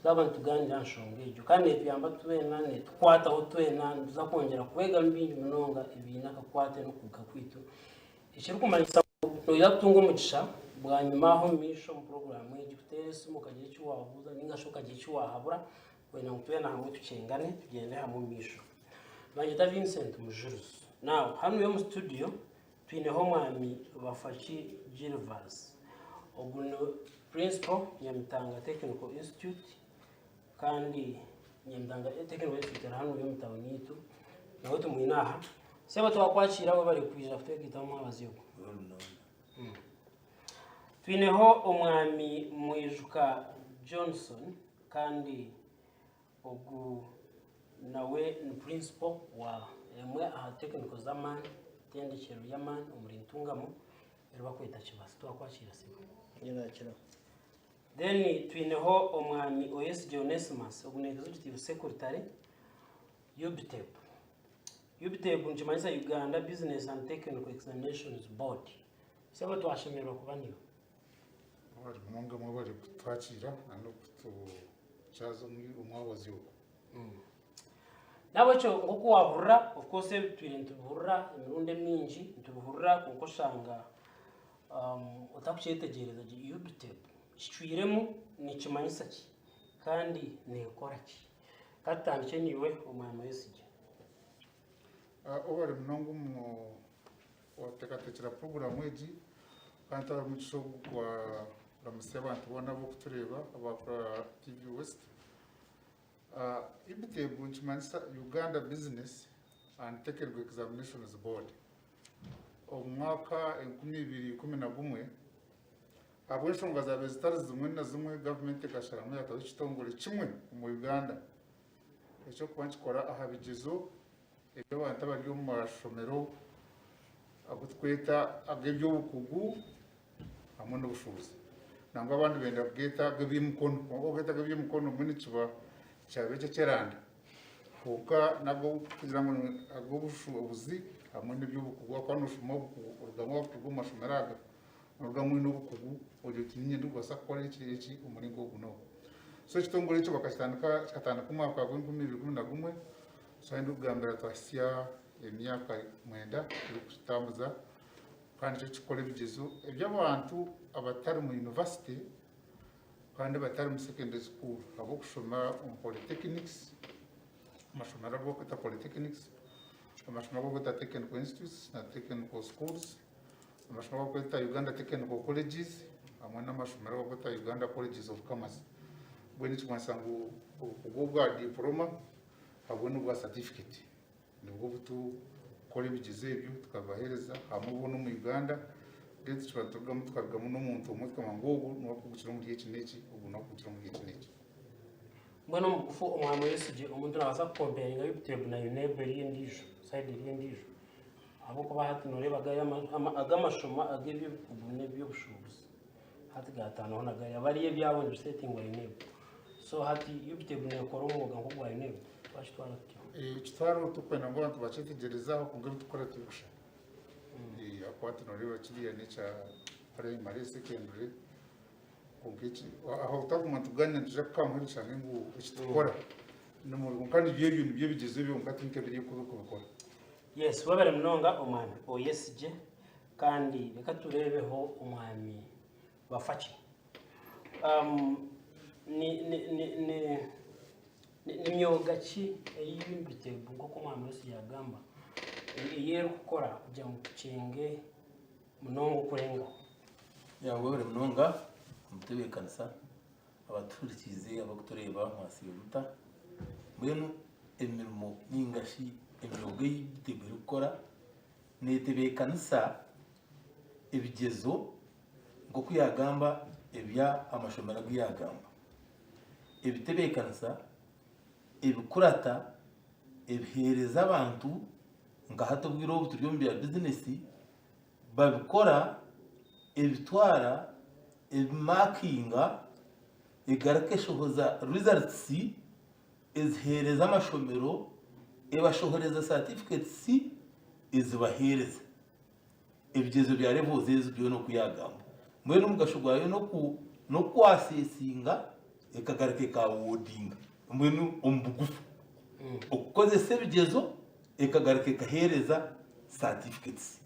Twaba nitugaaniira aha nshonga egyo kandi neetuyamba twena, neetukwataho twena, nituza kwongyera kwegamu bingi munonga ebiine akakwate n'okuguga kwaitu. Ekirikumanyisa ngu noija kutunga omugisha bwanyima aho omu maisho omu puroguraamu egi kuteera esimu okagira eki waabuuza nainga shi okagira eki waahabura kwenda ngu twena hamwe tukyengane tugyende hamwe omu maisho. Banyeta Vincent Mujurizi. Now hanuya omu studio Twineho Omwami Bafaki Gilvers. Ogu ni Principal Nyamitanga Technical Institute kandi Nyamitanga Technical Institute eri hanu omu tawuni yaitu. Nawe tumwine aha. Sebo twakwakiira webare kwija kutwegaitaho omwabazyo ogu. Twineho Omwami Mwijuka Johnson kandi Ogu nawe ni Principal wa emwe aha technical z'amaani, itendekyero ry'amaani omuri Ntungamo eri barikweta Kibasa. Twakwakiira sebo. Nyerakira. Then twineho Omwami Oyesigye Onesimus, ogu ni Executive Secretary UBTEB. UBTEB nikimanyisa Uganda Business and Technical Examinations Board. Sebo twashemererwa kuba naiwe. Mwebare munonga mwebare kutwakiira n'okutukyaza omwabazyo ogu. N'ahabw'ekyo nk'oku waahurira, of course ebi tutwire nitubihurira emirundi emingi, nitubihurira kwonka oshanga otarikukyetegyereza gye. UBTEB kicwiremu nikimanyisa ki kandi neekora ki? Ka tutandikye naiwe Omwami Wesigye. Webare munonga owateekateekire puroguraamu egi kandi twaba omugisha ogu gwaramutsya abantu boona abarikutureeba aba TV West. UBTEB nikimanyisa Uganda Business and Technical Examinations Board. Omu mwaka 2011 ahabw'enshonga zaabaire zitari zimwe na zimwe gavumenti ekasharamu yaataho ekitongore kimwe omu Uganda eky'okuba nikikora aha bigyezo eby'abantu abari omu mashomero agu turikweta ag'eby'obukugu hamwe n'obushuubuzi. Nangwa abandi benda kugeeta ag'eby'emikono kwonka okugeeta ag'eby'emikono mbwenu kiba kyaba eky'ekyeranda. Kwonka nago kugira ngu ag'obushuubuzi hamwe n'eby'obukugu ahakuba nooshoma obukugu orugamu wakuruga omu mashomero aga norugamu oine obukugu ogira oti niinye ndikubaasa kukora eki eki omu muringo ogu n'ogu. So ekitongore ekyo bakakitandika kikatandika omu mwaka gw'enkumi ibiri ikumi na gumwe So ahu ndikugambira twahitsya emyaka mwenda turikukitambuza kandi nikyo kirikukora ebigyezo eby'abantu abatari mu yunivasite kandi abatari mu secondary school ahabw'okushoma omu polytechnics, amashomero agu barikweta polytechnics, amashomero agu barikweta technical institutes na technical schools, amashomero agu barikweta Uganda Technical Colleges hamwe n'amashomero agu barikweta Uganda Colleges of Commerce. Mbwenu nikimanyisa ngu obukugu obwa diporoma Habwe n'obwa certificate nibwo obutukora ebigyezo ebyo tukabibahereza hamwe boona omu Uganda then tukiba niturugamu tukarugamu n'omuntu omwe tukamanya ngu ogu niwe arikugukira omuri eki n'eki ogu niwe arikugukira omuri eki n'eki. Mbwenu omu bugufu Omwami Oyesigye omuntu nabaasa kukomparinga UBTEB na UNEB eri endiijo side eri endiijo ahabw'okuba hati noreeba gari aga amashomo ag'eby'obukugu n'eby'obushuubuzi hati gaataanaho na gariya bariya ebyabo nibisetingwa UNEB. So hati UBTEB nekora omwoga nk'ogwa UNEB twakitwara tutyo. Ekitwara otu kwenda ngu abantu bakyetegyereze aho kwonka ebitukora tibikushana. Ahakuba hati noreeba kiriya nekya primary, secondary kwonka eki aho twaguma nituganira nituija kukamuha tushange ngu ekitukora kwonka nibyo ebyo nibyo ebigyezo ebyo kwonka tinka ebiri oku birikubikora. Yes webare munonga omwami Oyesigye kandi reka tureebeho omwami Bafaki. Ni myoga ki ei UBTEB nk'oku omwami Yesu yaagamba ei erikukora kugira ngu tukyenge munonga okurengaho? Webare munonga omutebeekanisa, abatuhurikiize, abarikutureeba mwasiiba muta? Mbwenu emirimo nainga shi emyoga ei UBTEB erikukora neetebeekanisa ebigyezo Nk'oku yaagamba ebya amashomero agu yaagamba, ebitebeekanisa, ebikurata, ebiheereza abantu nka hati obwire obu turi omu bya bizinesi, babikora, ebitwara, ebimaakinga, egaruka eshohoza rizaritsi eziheereza amashomero, ebashohoreza satifikeetisi ezibaheereza. Ebigyezo bya levels ezo byona oku yagamba. Mbwenu omugasho gwayo n'oku n'okwasesinga Ekagaruka ekaawodinga. Mbwenu omu bugufu, okukozesa ebigyezo ekagaruka ekaheereza certificates.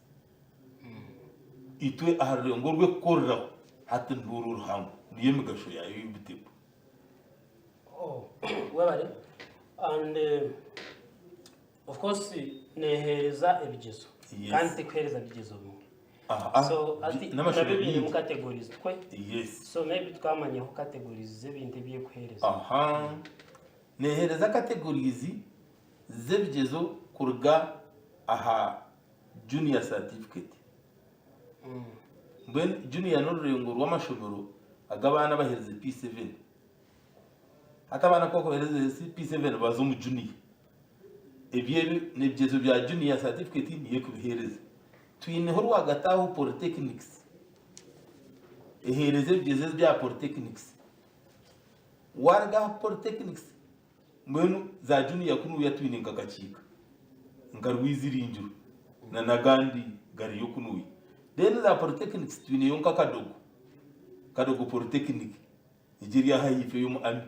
Itwe aha rurengo orw'ekukoreraho hati nirwo ruhango, niyo emigasho yaayo y'UBTEB. Oh, webale. And of course neheereza ebigyezo. Yes. Kandi tekuheereza bigyezo bimwe. Aha, So ati n'amashomero nabyo biine mingi. categories tukwe. Yes. So maybe tukamanyaho categories z'ebintu ebyekuheereza. Aha. Neeheereza categories z'ebigyezo kuruga aha junior certificate. Mbwenu junior n'orurengo rw'amashomero ag'abaana abaherize P7. Hati abaana ku bakubahereza P7 baza omu junior. Ebyo ebyo n'ebigyezo bya junior certificate niyo ekubiheereza. Twineho rwagati aho polytechnics eheereza ebigyezo ebya polytechnics. Waaruga aha polytechnics mbwenu za junior kunuuya twine nka Kakiika, nka Rwiziringiro na n'agandi gariyo kunuuya. Then za polytechnics twineyo nka Kadogo, Kadogo polytechnic. Egyo eri aha ahaifo ey'omu army.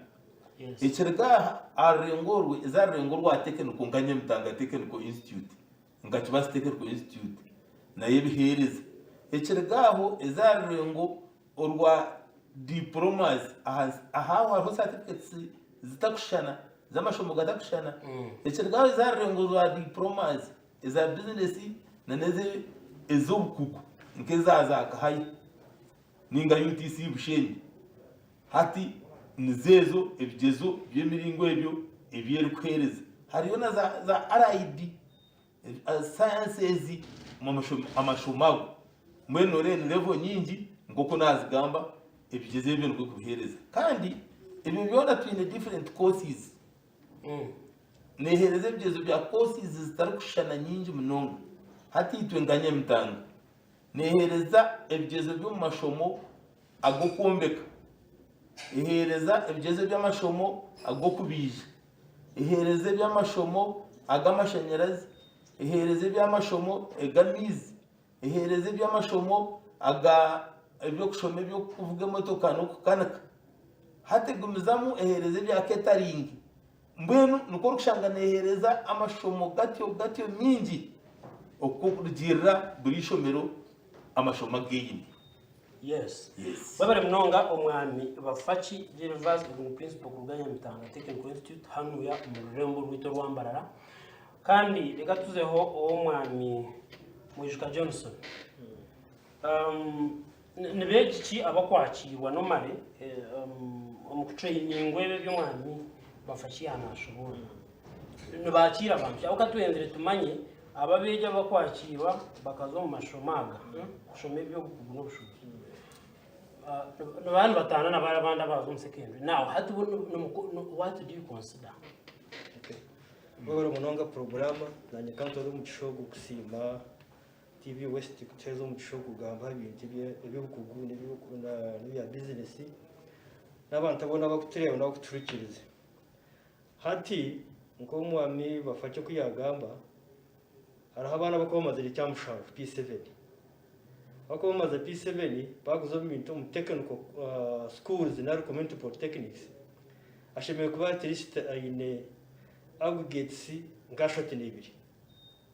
Yes. Ekiriga aha aha rurengo orwe eza aha rurengo orwa technical nka Nyamitanga Technical Institute, nka Kibazi Technical Institute nayo ebiheereza. Ekiriga aho eza aha rurengo orwa diplomas aha aho hariho certificates zitakushushana z'amashomo gatakushushana. Ekiriga aho eza aha rurengo rwa diplomas eza business na n'ez'obukugu nk'eza za Kahaya. Ninga UTC Bushenyi. Hati nizo ezo ebigyezo by'emiringo ebyo ebi erikuheereza. Hariyo na za, za RID sciences omu amashomo ago. Mbwenu noreeba ni level nyingi nk'oku naazigamba ebigyezo ebyo nikwo kubiheereza. Kandi ebyo byona twine different courses. Neeheereza ebigyezo bya courses zitarikushushana nyingi munonga. Hati itwe nka Nyamitanga Neeheereza ebigyezo by'omu mashomo ag'okwombeka. Eheereza ebigyezo by'amashomo ag'okubaija. Eheereza eby'amashomo ag'amashanyarazi. Eheereza eby'amashomo ag'amaizi. Eheereza eby'amashomo aga eby'okushoma eby'okuvuga emotoka n'okukanika. Hati egumizamu eheereza ebya catering. Mbwenu nikwo orikushanga neeheereza amashomo gatyo gatyo mingi okurugiirira buri ishomero amashomo agu eine. Yes. Yes. Webare munonga omwami Bafaki Gervase ogu ni principal kuruga Nyamitanga Technical Institute hanuya omu rurembo rwaitu orwa Mbarara. Kandi reka tuzeho ow'omwami Mwijuka Johnson. Ni beegi ki abakwakiirwa nomare omu kutureyininga ebi eby'omwami Bafaki yaanashoboorora? Nibakiira abantu ki? Ahabw'okuba twenzire tumanye abo abeegi abakwakiirwa bakaza omu mashomo aga kushoma eby'obukugu n'obushuubuzi. Nibaba nibataana na bari abandi abaaza omu secondary. Now hati bo what do you consider? Okay. Webale munonga puroguraama nanye kantware omugisha ogu kusiima TV West kutuheereza omugisha ogw'okugamba aha bintu eby'obukugu n'ebya bizinesi n'abantu boona abarikutureeba n'abarikutuhurikiriza. Hati nk'omwami Bafakye oku yaagamba, hariho abaana abarikuba bamazire ekyamushanju P7. Abarikuba bamazire P7 baakuza omu bintu omu technical schools nari community polytechnics, ashemereire kuba at least aine aggregates nka ashatu n'ebiri.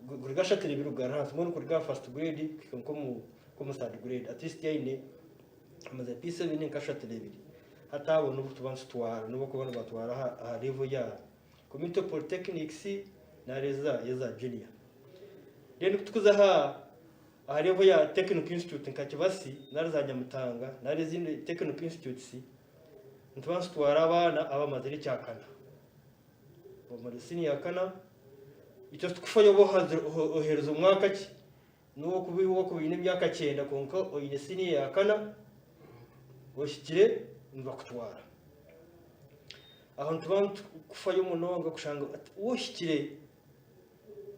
Guri ashatu n'ebiri kugarura ahansi mbwenu kuruga aha first grade kuhika nk'omu third grade at least aine amaze P7 nka ashatu n'ebiri. Hati abo nibo tuba nitutwara nibo barikuba nibatwara aha level ya community polytechnics nari eza junior. Then kutukuza aha level ya technical institute nka Kibasi nari za Nyamitanga nari ezindi technical institutes nituba nitutwara abaana abamazire ekyakana. Omuri siniya ya kana, itwe titukufayo oba oheerize omwaka ki, n'obu okuba wakuba oine emyaka kyenda kwonka oine siniya ya kana, ohikire nibakutwara. Aho nituba nitukufayo munonga kushanga ati ohikire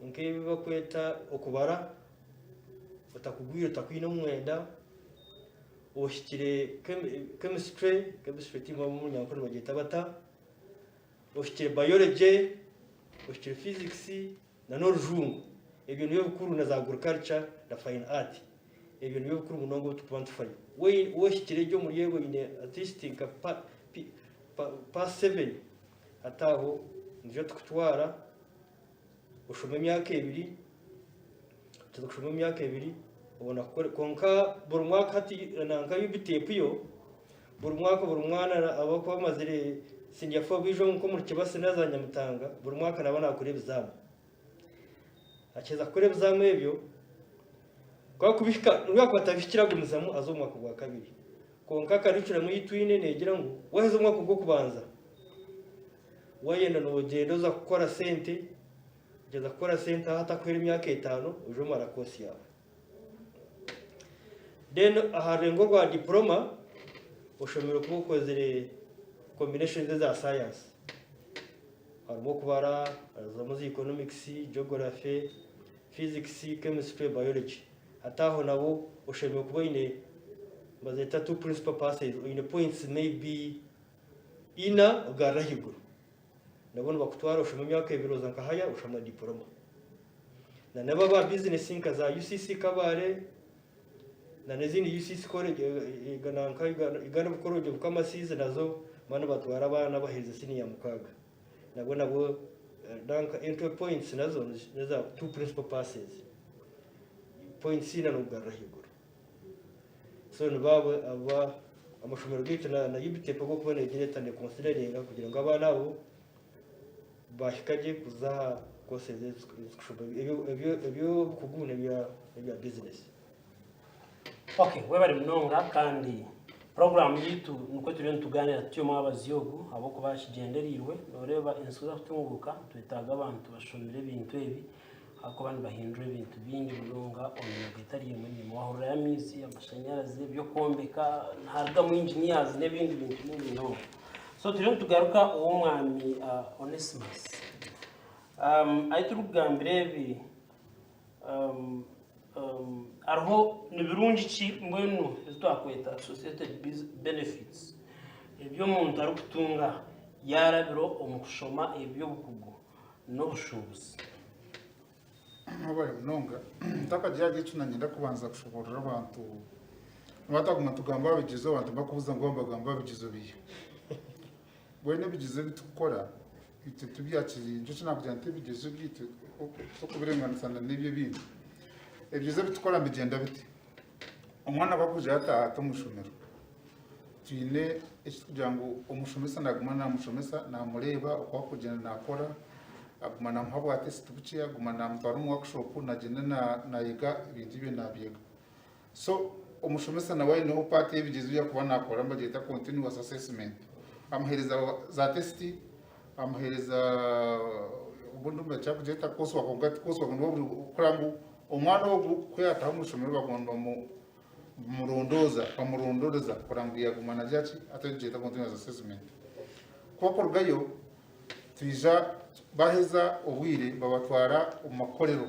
nk'ebi bakweta okubara, otakugwire otakwine omwenda, ohikire chemistry, chemistry tihaine omu runyankore nibagyeta bata? Ohikire biology, ohikire physics na n'orujungu. Ebyo nibyo bikuru na za agriculture na fine art. Ebyo nibyo bikuru munonga obu turikuba nitufayo. Waaba ohikire gye omuri ebyo oine at least nka Pass 7 hati aho nitwija tukutwara oshome emyaka ebiri, tuza kushoma emyaka ebiri obona kukora kwonka buri mwaka hati nanka UBTEP yo buri mwaka buri mwana abakuba bamazire senior 4 baija nk'omuri Kibasi naza Nyamutanga buri mwaka naba nakora ebizaamu. Akiheza kukora ebizaamu ebyo ku akubihika nobu yakuba atabihikire agumizamu aza omu mwaka gwa kabiri. Kwonka curriculum ei twine neegira ngu waaheza omwaka gw'okubanza waayenda noogyenda oza kukora sente, ogyeza kukora sente aho hatakuhera emyaka etaano oije omara koosi yaawe. Then aha rurengo rwa diploma oshemereire kuba okozire combinations eza science. Harimu okubara, harimu za economics, geography, physics, chemistry, biology. Hati aho nabwo oshemereire kuba oine nibazeeta two principal passes, oine points maybe ina ogarra ahaiguru. Nabwo nibakutwara oshoma emyaka ebiri oza nka higher oshoma diploma. Na nabo aba business nka za UCC Kabale na n'ezindi UCC college nanka Uganda College of Commerce nazo nibaba nibatwara abaana abaherize siniya mukaaga. Nabwo nabwo nanka entry points nazo neza two principal passes. Points ina n'okugarura ahaiguru. So nibo abo aba amashomero gaitu na na UBTEP agokuba negira eta neconsideringa kugira ngu abaana abo bahika gye kuza aha courses ezikushoma eby'obukugu n'ebya business. Okay, webare munonga kandi puroguramu yaitu nikwo turiyo nitugaanira tutyo omwabazyo ogu ahabw'okuba kigyendereirwe nooreeba ensi kuza kutunguuka nitwetaaga abantu bashomire ebintu ebi ahabw'okuba nibahindura ebintu bingi munonga omu myooga etari emwe n'emwe. Waahurirayo amaizi, amashanyarazi, eby'okwombeka, niharugamu engineers n'ebindi bintu bingi munonga. So turiyo nitugaruka ow'omwami Onesimus. Ahu turikugambira ebi, hariho ni birungi ki mbwenu ezi twakweta associated benefits ebi omuntu arikutunga yaarabira omu kushoma eby'obukugu n'obushuubuzi? Mwebare munonga. Ntakagira ahari ekyo nanyenda kubanza kushoboorora abantu. Nibataguma tugamba aha bigyezo abantu bakubuuza ngu mbagamba aha bigyezo biiha. Mbwenu ebigyezo ebi tukukora itwe tibyakiri nikyo eki naakugira nti ebigyezo byaitu tokubirenganisa na n'ebyo ebindi. Ebigyezo ebi tukukora nibigyenda biti, omwana ku arikugira ati ati omu ishomero, twine eki turikugira ngu omushomesa naaguma naamushomesa naamureeba oku arikugyenda naakora, aguma naamuha bwa tesiti bukye, aguma naamutwara omu workshop nagyenda naayega ebintu ebyo naabyega. So omushomesa nawe aineho part y'ebigyezo ebi arikuba nakora nibagyeta continuous assessment. Amuhereza za test, amuhereza obundi bakyakugyeta course work kwonka ti course work nibwo buri kureba ngu omwana ogu ku yataha omu ishomero baguma nibamurondooza bamurondoreza kureba ngu yaguma nagira ki ati nitugyeta continuous assessment. Ku bakurugayo twija baheza obwire babatwara omu makorero.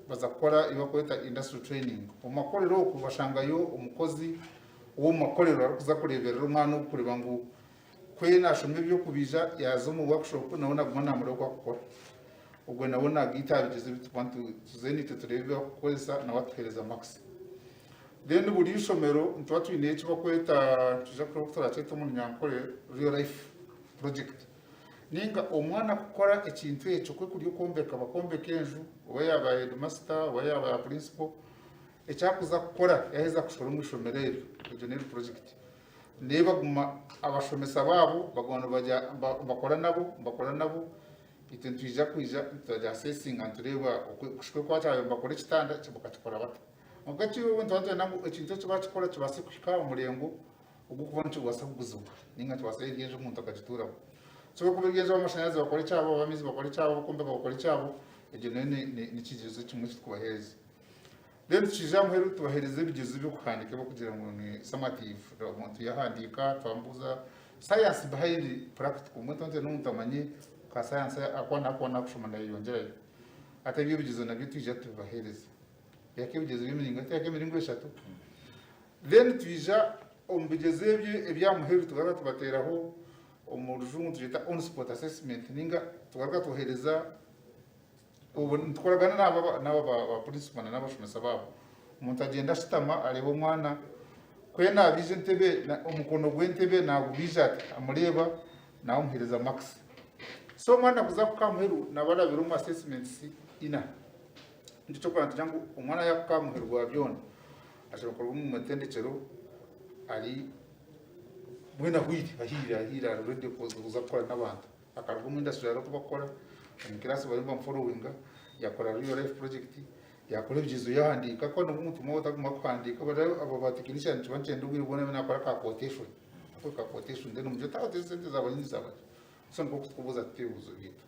Baza kukora ebi barikweta industry training. Omu makorero okwo bashangayo omukozi ow'omu makorero arikuza kureeberera omwana ogu kureeba ngu ku naashoma eby'okubaija yaaza omu workshop nawe naguma naamureeba oku arikukora. Ogwo nawe naagaita aha bigyezo ebi turikuba tuzayo naitwe tureeba ebi barikukozesa nawe atuheereza marks. Then buri ishomero nituba twineyo eki barikweta nitwija kureeba oku turaakyete omu Runyankore real life project. Ninga omwana kukora ekintu ekyo ku kuri okwombeka bakombeka enju oba yaaba headmaster oba yaaba ya principal eki arikuza kukora yaaheza kushora omu ishomero eryo egyo n'eri project nebaguma abashomesa baabo baguma nibagya nibakora nabo nibakora nabo itwe nitwija kwija turagya assessinga nitureeba kuhika oku bakyabaire nibakora ekitanda bakakikora bata. Kwonka ekiriho nituba nitwenda ngu ekintu eki bakikora kibaase kuhika aha murengo ogw'okuba nikibaasa kuguzibwa nainga nikibaasa eryo enju omuntu akagituuramu. So kuba eryo enju ab'amashanyarazi bakora ekyabo, ab'amaizi bakora ekyabo, ab'okwombeka bakora ekyabo, egyo nayo n'ekigyezo kimwe eki turikubaheereza. Then tukiija aha muheru tubaheereza ebigyezo by'okuhandiika ebi barikugira ngu ni summative, omuntu yaahandiika twamubuuza science behind practical, mbwenu twaba nitwenda omuntu amanye ka science aku arikuba naakushoma naayeyongyerayo. Hati ebyo ebigyezo nabyo twija tubibaheereze. Yaka ebigyezo by'emiringo etaano, yaka emiringo eshatu. Then twija omu bigyezo ebyo ebya muheru tugaruka tubateeraho omu rujungu tugyeta on spot assessment ninga tugaruka tubaheereza obu nitukoragana n'aba n'aba ba principal na n'abashomesa baabo. Omuntu agyenda ashutama areeba omwana Ku yaabiija entebe, omukono gw'entebe naagubiija ati, amureeba, nawe amuheereza marks. So omwana kuza kuhika aha muheru naaba arabire omu assessments ina. Nikyo ky'okubanza nitugira ngu omwana yaakuhika aha muheru gwa byona, ashemereire kuruga omu matendekyero ari mbwenu ahwire, ahiire, ahiire ari ready kuza kukora n'abantu. Akaruga omu industry arikuba kukora, omu class bariyo nibamuforowinga, yaakora real life project, Yaakora ebigyezo yaahandiika, ahakuba nabwo omuntu waaba otarikuguma kuhandiika, bariya abo ba tekinishani nikiba nikyenda obwire bwona abe naakora ka quotation, akore ka quotation then omugire oti ati esente zaaba nyingi zaaba nkye. So nikwo kutukubuuza tuti ebibuuzo byaitu.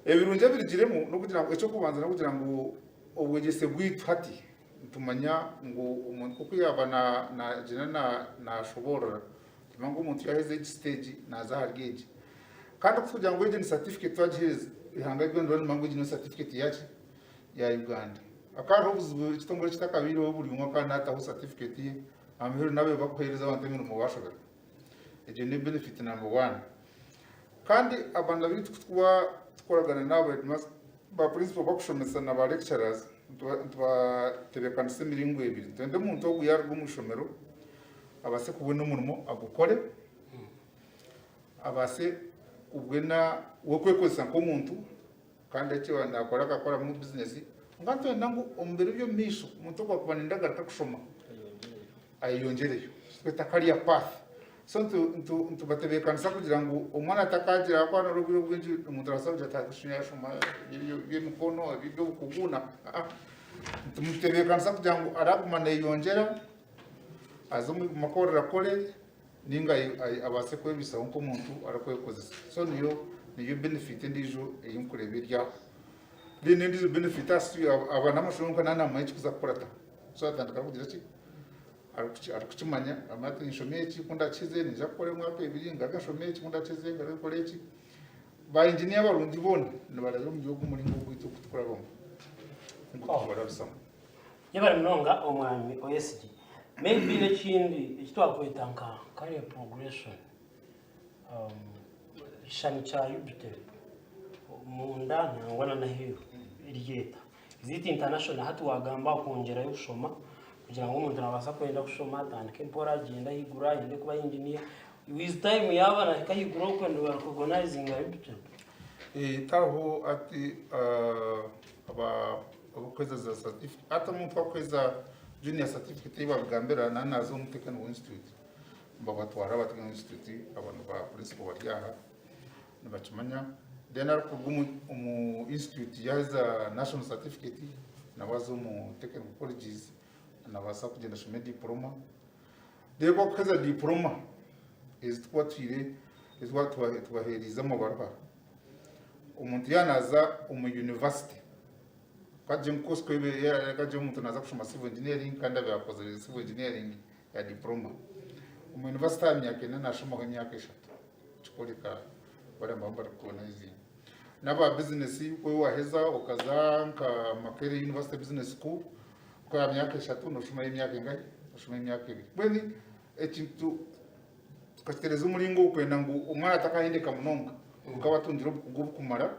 Ebirungi ebirugiremu n'okugira ngu eky'okubanza n'okugira ngu obwegyese bwaitu hati nitumanya ngu omuntu nk'oku yaaba naagira naashoboorora, nitumanya ngu omuntu yaaheza egi siteegi naaza ahari egi. Kandi ku turikugira ngu egi ni satifiketi twagiheereza, eihanga ryona niriba nirimanya ngu egi niyo satifiketi yaaki? Ya Uganda. Hakaba hariho obuzibu ekitongore kitakabaireho buri omwe akaba nataho certificate ye aha muheru naabo bakuhereza abantu emirimo bashoberwa. Egyo ni benefit number one. Kandi abaana baitu kutukuba tukoragana naabo ba principal bakushomesa na ba lecturers nitubatebekanisa emiringo ebiri. Nitwenda omuntu ogu yaruga omu ishomero abaase kubona omurimo agukore, abaase kubona we kwekozesa nk'omuntu Kandi eki naakora akakoramu bizinesi. Kwonka nitwenda ngu omu biro by'omu maisho omuntu ogwo akuba naayenda kugaruka kushoma ayeyongyereyo. Tweta career path. So nitubatebeekanisa kugira ngu omwana atakaagira ahakuba hariho obwire obwingi omuntu arabaasa kugira ati hati yaashoma eby'emikono, eby'obukugu na Nitumutebeekanisa kugira ngu araguma naayeyongyera aze omu makorero akore. Ninga abaase kwebiisaho nk'omuntu arikwekozesa. So niyo niyo benefit endiijo ei nkureeba eri aho. Then endiijo benefit aba n'amashomero nka naaba naamanya ekikuza kukurataho. So atandika arikugira ki? Arikukimanya amanye ati nshome eki ku ndakihize niinyija kukora emyaka ebiri ngaruke nshome eki ku ndakihize ngaruke nkore eki. Ba engineer barungi boona nibarabira omuri ogu omuringo ogwaitu ogu tukurabamu ogu tukubarabisamu. Yebare munonga omwami Oyesigye. Maybe n'ekindi eki twakweta nka career progression ekishushani kya UBTEB omunda nangwa na n'aheeru eryeta. Is it international hati wagamba aha kwongyerayo kushoma kugira ngu omuntu nabaasa kwenda kushoma atandike mpora agyende ahaiguru ayende kuba engineer with time yaaba nahika ahaiguru okwe niba recognizinga UBTEB. Tihariho ati aba Abarikuheza za certificate hati omuntu arikuheza junior certificate ei babigambira naaba naaza omu Technical Institute nibabatwara aba Technical Institute abantu ba principal bari aha nibakimanya then arikuruga omu institute yaaheza national certificate nawe aza omu technical colleges nabaasa kugyenda ashome diploma then ku arikuheza diploma ezi turikuba twine ezi tubaheeriize amabaruha omuntu yaaba naaza omu university Kagye nka course ku ebeire kagye omuntu naaza kushoma civil engineering kandi abe akozire civil engineering ya diploma. Omu university aha myaka ena naashomaho emyaka eshatu ekikworeka bariya nibaba nibarecognizinga. N'aba business ku waaheza okaza nka Makerere University Business School ku aha myaka eshatu nooshomayo emyaka engahi? Nooshomayo emyaka ebiri. Mbwenu ekintu tukakitereeza omuringo okwenda ngu omwana atakahendeka munonga kwonka abe atungire obukugu obukumara.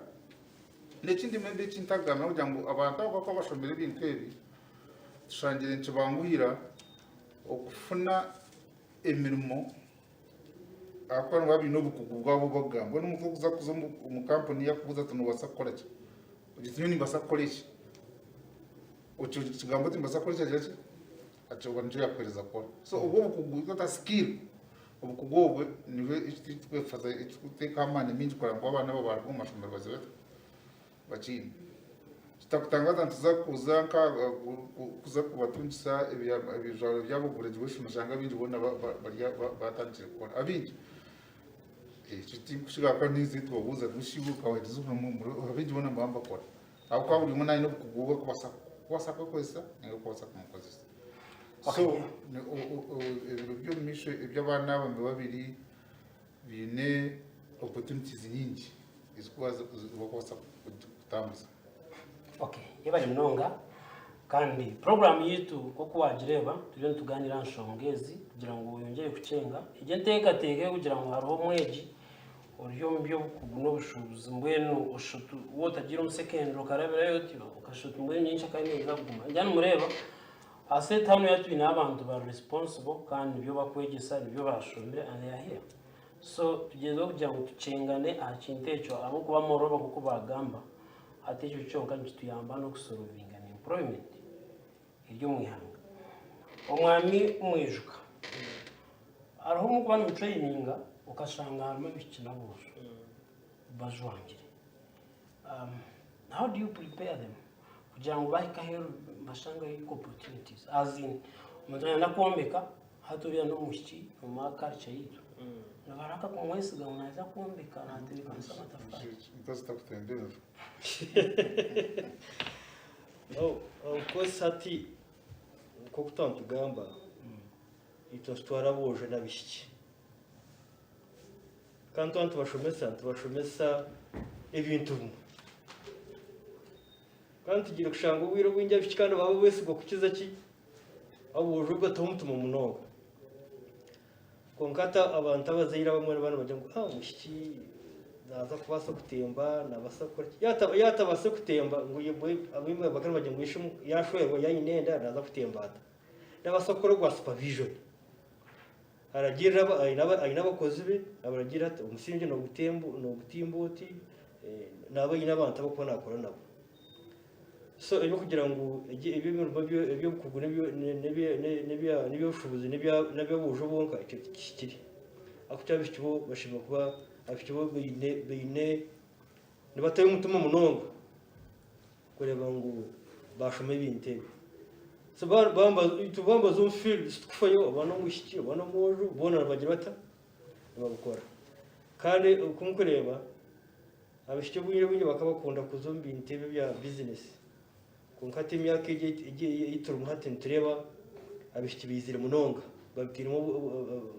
N'ekindi maybe eki ntakugamba n'okugira ngu abantu abo abakuba bashomire ebintu ebi, tushangire nikibanguhira okufuna emirimo ahakuba nibaba baine obukugu bwabo obu bakugamba. Mbwenu omuntu orikuza kuza omu kampuni yakubuuza ati noobaasa kukora ki? Ogira oti nyowe nimbaasa kukora eki. Ekyo kigambo oti nimbaasa kukora eki agira ki? Akyo nikyo yakuheereza kukora. So obwo obukugu tweta skill, obukugu obwe nibwo ekituteekaho amaani maingi kureba ngu abaana aba baaruga omu mashomero bagira bata? Bakiine. Kitakutangaza nituza kuza nka kuza kubatungisa ebijwaro byabo graduation oshanga abaingi boona batandikire kukora abaingi. Ekyo tinkukigarukaho ahakuba ninza tubabuuza ngu iwe okaheereza abaingi boona nibaba nibakora. Ahabw'okuba buri omwe naine obukugu obu arikubaasa kubaasa kwekozesa ninga arikubaasa kumukozesa. So ebiro by'omu maisho eby'abaana aba nibiba biri biine opportunities nyingi ezikubaasa kutambuza. Okay, yebare munonga kandi puroguramu yaitu nk'oku waagireeba turiyo nitugaaniira aha nshonga ezi kugira ngu oyongyere kukyenga egyo enteekateeka ey'okugira ngu hariho omwegi Ori omu by'obukugu n'obushuubuzi mbwenu oshuta waaba otagiire omu secondary okarabirayo otyo okashuta mbwenu nyenkya kandi neija kuguma. Ngira nimureeba Aha seeti hanu ya twine abantu bari responsible kandi nibyo bakwegyesa nibyo bashomire and they are here. So tugyezeho kugira ngu tukyengane aha kintu ekyo ahabw'okuba moreover nk'oku bagamba hati ekyo kyonka nikituyamba n'okusolovinga unemployment eri omu ihanga. Omwami Mwijuka, hariho omukuba nimutureyininga okashanga harimu abaishiki n'aboojo bajwangire. How do you prepare them kugira ngu bahika aheeru bashangeyo equal opportunities as in omuntu nayenda kwombeka hati oriya n'omwishiki omu culture yaitu nibaraka kumwesiga ngu naaza kwombeka naatebeekanisa amatafaari. Mukazi takutemba enju. Of course hati nk'oku twaba nitugamba itwe nitutwara aboojo n'abaishiki. Kandi twaba nitubashomesa, nitubashomesa ebintu bimwe. Kandi tugiire kushanga obwire obwingi abaishiki kandi baba beesigwa kukiza ki? Aboojo bataho omutima munonga. Kwonka hati abantu abazaire abamwe nibaba nibagira ngu ah omwishiki naaza kubaasa kutemba, naabaasa kukora ki? Yaaba atabaasize kutemba ngu abamwe bakaba nibagira ngu yaashwerwa yaaba aine enda naaza kutemba ata? Naabaasa kukora ogwa supervision. Aragirira aine abakozi be, abaragiira ati omusingye noogutimba oti, naaba aine abantu abu arikuba naakora nabo. So eby'okugira ngu eby'emirimo eby'obukugu n'eby'obushuubuzi n'eby'aboojo bonka ekyo tikihikire. Ahabw'okuba abaishiki bo bashemereire kuba abaishiki bo baine nibatayo omutima munonga. Kureeba ngu baashoma ebintu ebi. So itwe baambaza omu field titukufayo oba n'omwishiki oba n'omwojo boona nibagira bata? Nibabikora. Kandi oku nkureeba abaishiki obwire obwingi bakaba bakunda kuza omu bintu ebi ebya bizinesi. Kwonka hati emyaka egi ei turimu hati nitureeba abaishiki baizire munonga babitairemu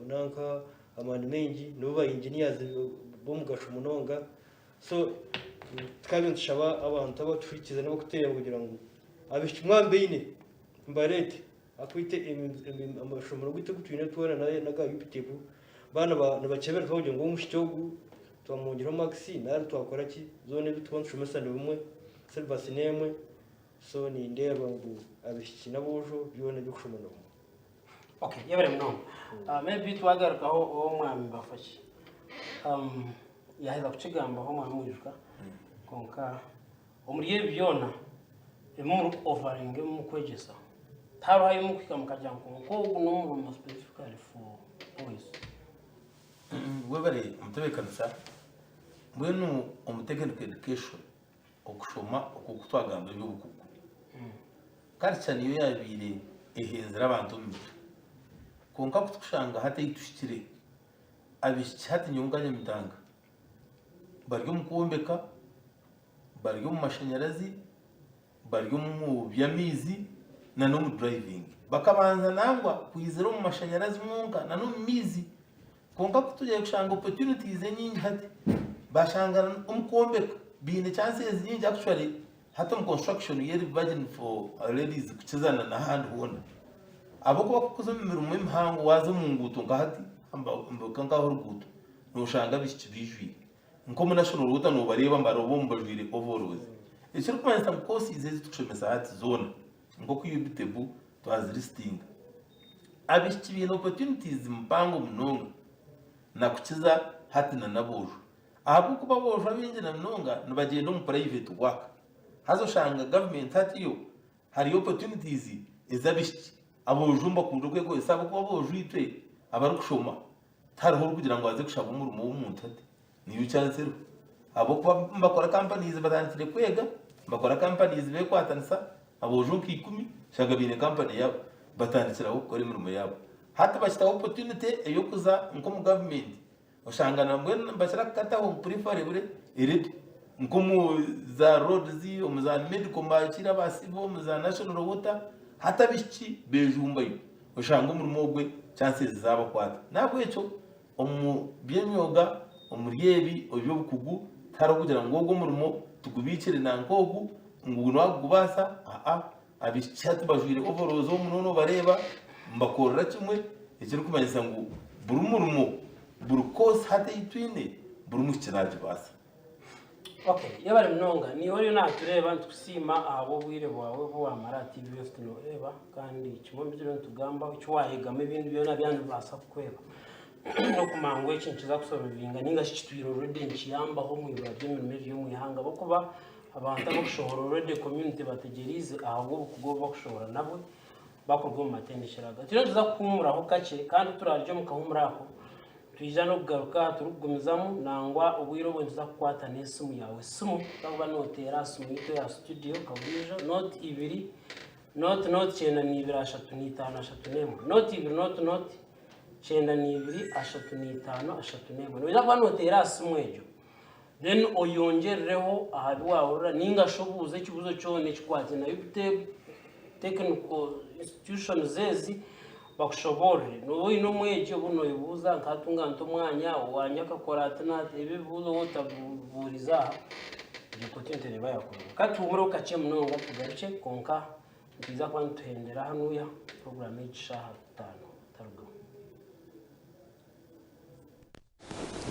nanka amaani maingi nibo ba engineers b'omugasho munonga. So tukaba nitushaba abantu abatuhurikiize n'abarikutureeba kugira ngu abaishiki mwaba mubaine mubareete ahakuba amashomero gaitu agu twine twena n'aga UPTEB baaba nibakyebera kugira ngu omwishiki ogu twamwongyeraho makisi nari twakora ki zoona ebi turikuba nitushomesa ni bimwe, syllabus n'emwe so nindeeba ngu abaishiki n'aboojo byona eby'okushoma ni bimwe. Okay, yebare munonga. Maybe twagarukaho ow'omwami Bafaki. Yaaheza kukigambaho mwaba mwijuka kwonka omuri ebi byona ebi murikuovaringa ebi murikwegyesa tihariho ahu murikuhika mukagira ngu kwonka ogu n'omurimo specifically for boys. Webare omutebeekanisa, mbwenu omu technical education okushoma oku oku twagamba eby'obukugu culture niyo yaabaire ehenzire abantu omu mitwe kwonka ku turikushanga hati ei tuhikire Abaishiki hati nyowe nka Nyamitanga bari omu kwombeka, bari omu mashanyarazi, bari omu by'amaizi n'omu durayivingi. Bakabanza nangwa kwizira omu mashanyarazi mwonka n'omu maizi kwonka ku tugiire kushanga opotunitizi enyingi hati bashanga omu kwombeka baine chances nyingi actually hati omu construction yo eri virgin for ladies kukiza n'ahandi hoona. Ahabw'okuba ku orikuza omu mirimo emihango waaza omu nguuto nka hati nka nk'aha oruguuto nooshanga abaishiki baijwire. Nk'omu National Water noobareeba nibaroba omu bajwaire overalls. Ekirikumanyisa ngu courses ezi turikushomesa hati zoona nk'oku UBTEB twazirisitinga, abaishiki baine opportunities mpango munonga nakukiza hati na n'aboojo. Ahabw'okuba aboojo abaingi na munonga nibagyenda omu private work haza oshanga gavumenti hati yo Hariyo opportunities ez'abaishiki aboojo mbakunda okwekozesa ahabw'okuba aboojo itwe abarikushoma tihariho orikugira ngu aze kushaba omurimo w'omuntu hati niyo chance eriho ahabw'okuba nibakora companies batandikire kwega nibakora companies bekwatanisa aboojo nka ikumi oshanga baine company yaabo batandikire aho kukora emirimo yaabo hati bakitaho opportunity ey'okuza nk'omu government Oshanga nambwenu nibakira kukataho ngu preferably eredi nk'omu za roads, omu za medical nibakira aba civil, omu za national water hati abaishiki bejumbayo oshanga omurimo ogwe chances zabakwata. Nahabwekyo omu by'emyoga omuri ebi eby'obukugu tihariho kugira ngu ogu omurimo tugubiikire nanka ogu ngu niwakugubaasa aa Abaishiki hati bajwaire overalls omu nobareeba nibakorera kimwe ekirikumanyisa ngu buri murimo buri course hati ei twine buri mwishiki nagibaasa. Okay, yebare munonga. Niiwe oriyo naatureeba nitukusiima ahabw'obwire bwawe obu waamara aha TV West nooreeba kandi kimwe omu bi turiyo nitugambaho eki waayegamu ebindi byona byaba nibibaasa kukweba n'okumanya ngu eki nikiza kusorovinga nainga shi kitwire already nikiyambaho omu ibura ry'emirimo eriri omu ihanga ahabw'okuba abantu abakushohora already community bategyereize ahabw'obukugu obu bakushohora nabwe bakuruga omu matendekyero aga. Turiyo nituza kuhuumuraho kakye kandi ku turaarugye omu kahuumuro ako Nitwija n'okugaruka aha turikugumizamu nangwa obwire obwo nituza kukwata n'esimu yaawe. Esimu wakuba nooteera aha simu yaitu eya situdiyo nka buriijo, nooti ibiri nooti nooti kyenda n'ibiri ashatu n'itaano ashatu n'emwe. Nooti ibiri nooti nooti kyenda n'ibiri ashatu n'itaano ashatu n'emwe. Noija kuba nooteera aha simu egyo then oyongyerereho aha bi waahurira nainga shi obuuze ekibuuzo kyona ekikwataine na UBTEB, technical institutions ezi bakushoboorore. Nooba oine omwegi obu nooyebuuza nkaatunga nta omwanya, owangye akakora ati n'ati, ebi ebibuuzo waaba otabibuurize aha, egyo opportunity neeba yaakurugwa. Ka tuhumureho kakye munonga tugarukye kwonka nitwija kuba nituhendera hanuya puroguraamu egi shaaha itaano tarugaho.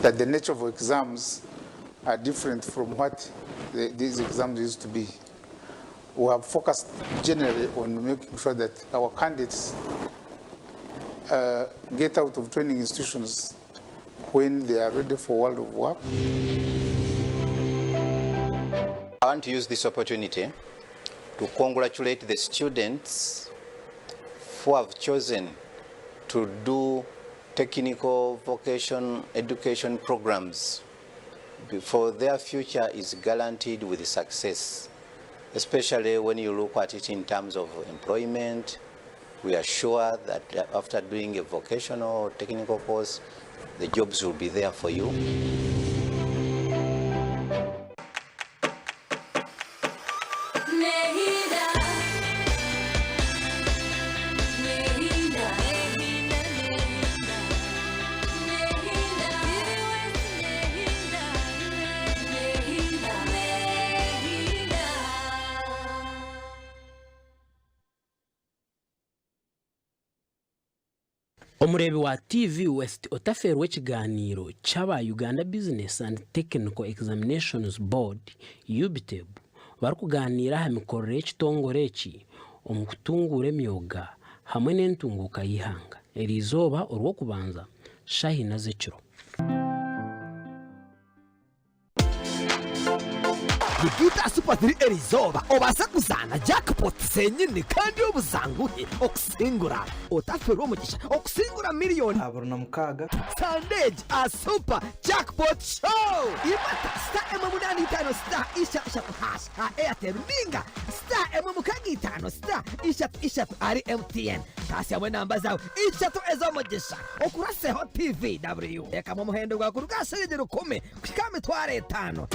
That the nature of exams are different from what the, these exams used to be. We have focused generally on making sure that our candidates get out of training institutions when they are ready for world of work. I want to use this opportunity to congratulate the students who have chosen to do technical vocation education programs for their future is guaranteed with success, especially when you look at it in terms of employment. We are sure that after doing a vocational or technical course, the jobs will be there for you. Omureebi wa TV West otafeerwa ekigaaniiro ky'aba Uganda Business and Technical Examinations Board, UBTEB, barikugaaniira aha mikorere y'ekitongore eki omu kutunguura emyoga hamwe n'entunguuka y'eihanga eriizooba Orwokubanza shaaha ina z'ekiro. Bigita Super 3 erizooba obaase kuzaana jackpot zenyini kandi obuzanguhe okusingura. Otaferwa omugisha okusingura miriyoni. 26. Sande egi aha Super Jackpot Show! Imata star emwe munaana itaano star ishatu ishatu hash aha Airtel ninga star emwe mukaaga itaano star ishatu ishatu ahari MTN. Taasyamu enamba zaawe ishatu ez'omugisha okuraseho TVW. Teekamu omuhendo gwawe kuruga aha shiringi rukumi kuhika aha mitwaro etaano.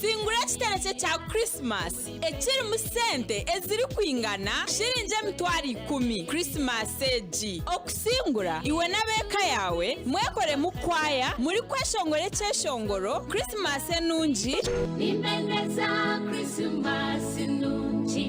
Singura ekiterekye kya Krisimasi ekirimu sente ezirikwingana shiringi 100,000 Krisimasi egi. Okusingura, iwe n'ab'eka yaawe mwekoremu kwaya murikweshongora ekyeshongoro Krisimasi enungi,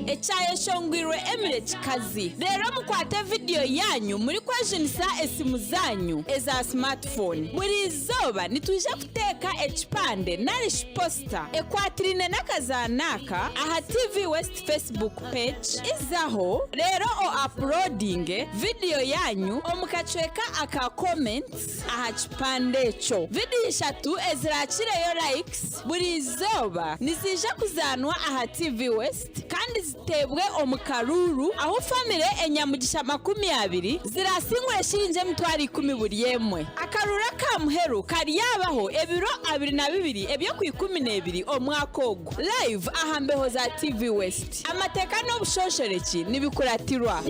ekyayeshongwirwe Emily Kikazi. Reero mukwate vidiyo yaanyu murikwejunisa esimu zaanyu eza smartphone. Buri izooba nitwija kuteeka ekipande nari shi posita ekwatiraine n'akazaano aka aha TV West Facebook page. Izaho reero o uploadinge vidiyo yaanyu omu kacweka aka comments aha kipande ekyo. Vidiyo ishatu eziraakireyo likes buri izooba niziija kuzaanwa aha TV West kandi Ziteebwe omu karuuru ahu famire enyamugisha 20 ziraasingure shiringi 100,000 buri emwe. Akaruuru aka muheru karyabaho ebiro 22 eby'okwikumineebiri omwaka ogu, live aha mbeho za TV West. Amateeka n'obushonshorekye nibikuratirwa.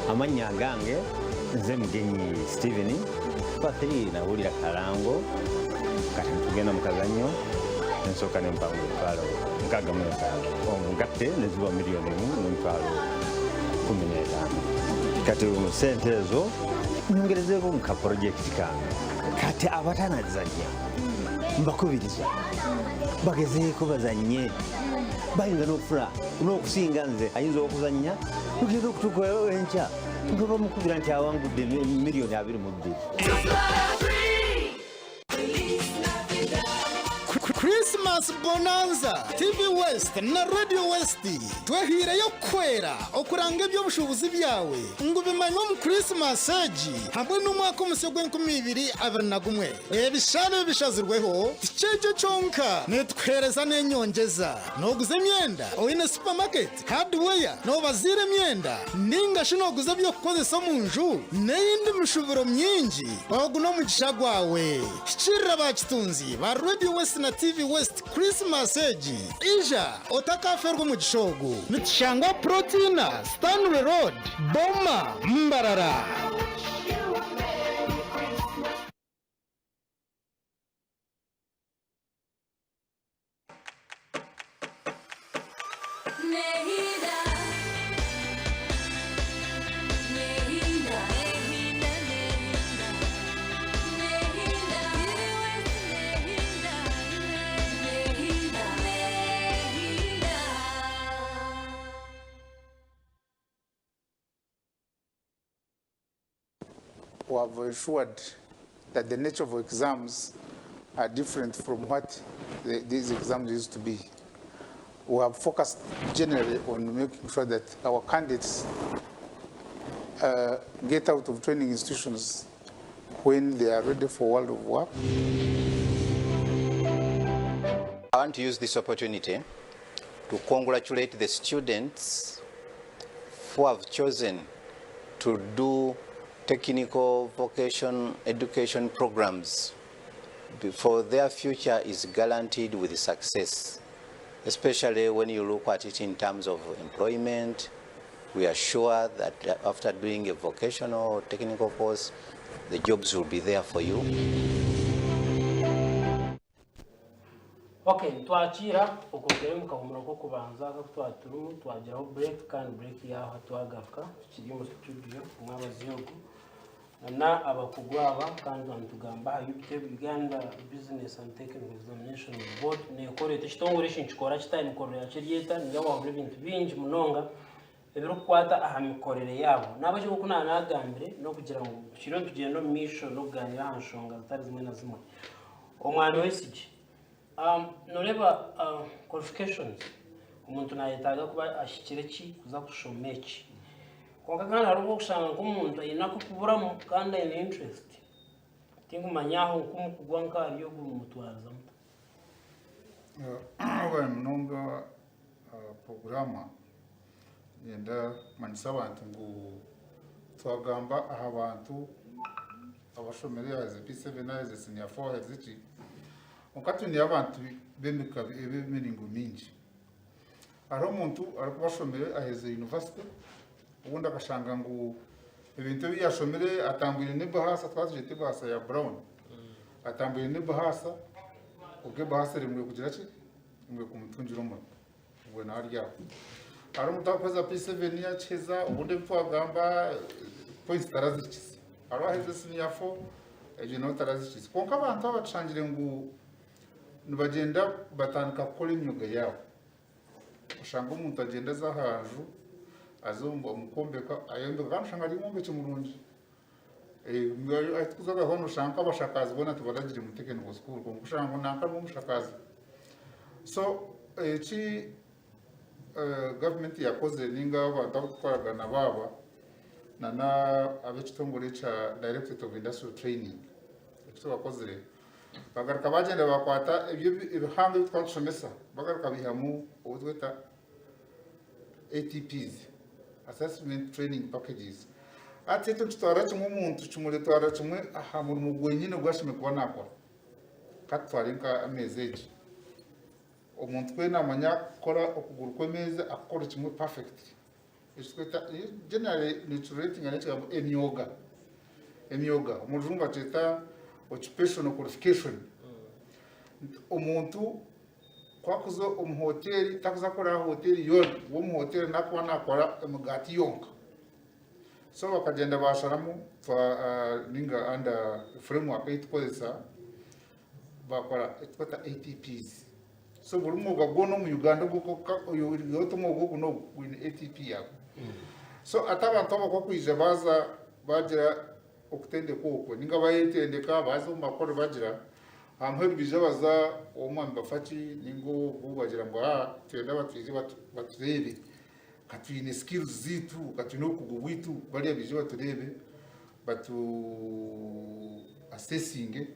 Amannya agange nze Mugenyi Steven. Super 3 nahurira karango kati nitugenda mu kazanyo nensooka nempangura 650 omugatte neziba miliyoni emu n'emitwalo 15 kati mu sente ezo nyongerezeeko mu ka porojekiti kange kati abatanazanya. Mbakubiriza bagezeeko bazanye, bayinza n'okufuna n'okusinga nze ayinza okuzannya tugenda okutuuka enkya nga bamukubira nti awangudde miliyoni 22. Christmas Bonanza, TV West na Radio West twehiireyo kukuhwera okuranga eby'obushuubuzi byawe ngu bimanywe omu Christmas egi hamwe n'omwaka omusya ogw'enkumi ibiri abiri na gumwe. Ebishare ebishazirweho tikyekyo kyonka, nitukuheereza n'enyongyeza. Nooguza emyenda, oine supermarket, hardware, noobaziira emyenda, nainga shi nooguza eby'okukozesa omu nju n'eyindi mishuburo mingi? Ogu n'omugisha gwawe! Hikiirira baakitunzi ba Radio West na TV West Krisimasi egi. Ija otakaafeerwa omugisha ogu. Nitushangwa Protina, Stanley Road, Boma, Mbarara. We have ensured that the nature of exams are different from what these exams used to be. We have focused generally on making sure that our candidates get out of training institutions when they are ready for world of work. I want to use this opportunity to congratulate the students who have chosen to do technical vocation education programs for their future is guaranteed with success, especially when you look at it in terms of employment. We are sure that after doing a vocational or technical course, the jobs will be there for you. Ok nitwakiira okwongyera omu kahumuro k'okubanza aka aku twaba turimu twagiraho break kandi break yaahwa twagaruka tukiri omu studio omwabazyo ogu na abakugu aba kandi twaba nitugamba aha UBTEB Uganda Business and Technical Examinations Board neekora eta ekitongore eki nikikora kita emikorere yakyo eri eta ningira waahurira ebintu bingi munonga ebirikukwata aha mikorere yaabo n'ahabw'ekyo nk'oku naanagambire n'okugira ngu tukiriyo nitugyenda omu maisho n'okugaaniira aha nshonga zitari zimwe na zimwe omwani wesigye Noreeba qualifications omuntu nayetaaga kuba ahikire ki kuza kushoma eki kwonka kandi hariho obu orikushanga nk'omuntu aine ak'okuburamu kandi aine interest tinkumanya aho nk'omukugwa nk'ahari ogu nimutwariza muta? Webare munonga puroguramu niinyenda kumanyisa abantu ngu twagamba aha bantu abashomire aherize P7 aherize siniya 4 aherize ki Kwonka twineyo abantu b'emika b'emiringo mingi. Hariho omuntu arikuba ashomire aherize yunivasite, obundi akashanga ngu ebintu ebi yashomire atambwire n'ebahaasa twaba tugyeta ebahaasa ya brown, atambwire n'ebahaasa kwonka ebahaasa eremire kugira ki, eremire kumutungira omurimo obwe nawe ari aho. Hariho omuntu arikuheza P7 yakiheza obundi ebi twagamba points tarazihikize. Hariho aherize siniya fo egyo nawe tarazihikize. Kwonka abantu aba tushangire ngu nibagyenda batandika kukora emyoga yaabo. Oshanga omuntu agyenda aza aha nju aza omu kwombeka ayombeka kandi oshanga ari omwombeki murungi. Ahu turikuza hoona oshanga nk'abashakaazi boona tibaragire mu technical school kwonka oshanga ngu nanka n'omushakaazi. So eki gavumenti yakozire ninga abantu abu turikukoragana nabo aba na n'ab'ekitongore ekya Directorate of Industrial Training eki bakozire bagaruka bagyenda bakwata ebyo ebihango ebi twaba nitushomesa bagaruka baihamu obu tweta ATPs, Assessment Training Packages. Hati ekyo nikitwarira kimwe omuntu kimuretwarira kimwe aha murimo gwenyine ogu ashemereire kuba naakora. Ka tutware nka ameeza egi. Omuntu ku naamanya kukora okuguru kw'emeeza akukore kimwe perfectly. Eki tweta generally nikiretinga n'ekigambo emyoga. Emyoga omu rujungu bakyeta occupational qualification. Omuntu ku akuza omu hoteeri takuza kukora aha hoteeri yoona, we omu hoteeri nakuba nakora emigaati yonka. So bakagyenda basharamu ninga under framework ei tukozesa. Bakora ekitweta ATPs. So buri mwoga gwona omu Uganda oti omwoga ogu n'ogu gwine ATP yagwo. So ati abantu aba bakwija baza bagira okutendekwa okwo ninga bayetendeka baza omu makorero bagira, aha muheru baija baza ow'omwami Bafaki ninga ogu bagira ngu aa nitwenda batwije batureebe ka twine skills zaitu, ka twine obukugu bwaitu bariya baije batureebe batu assessinge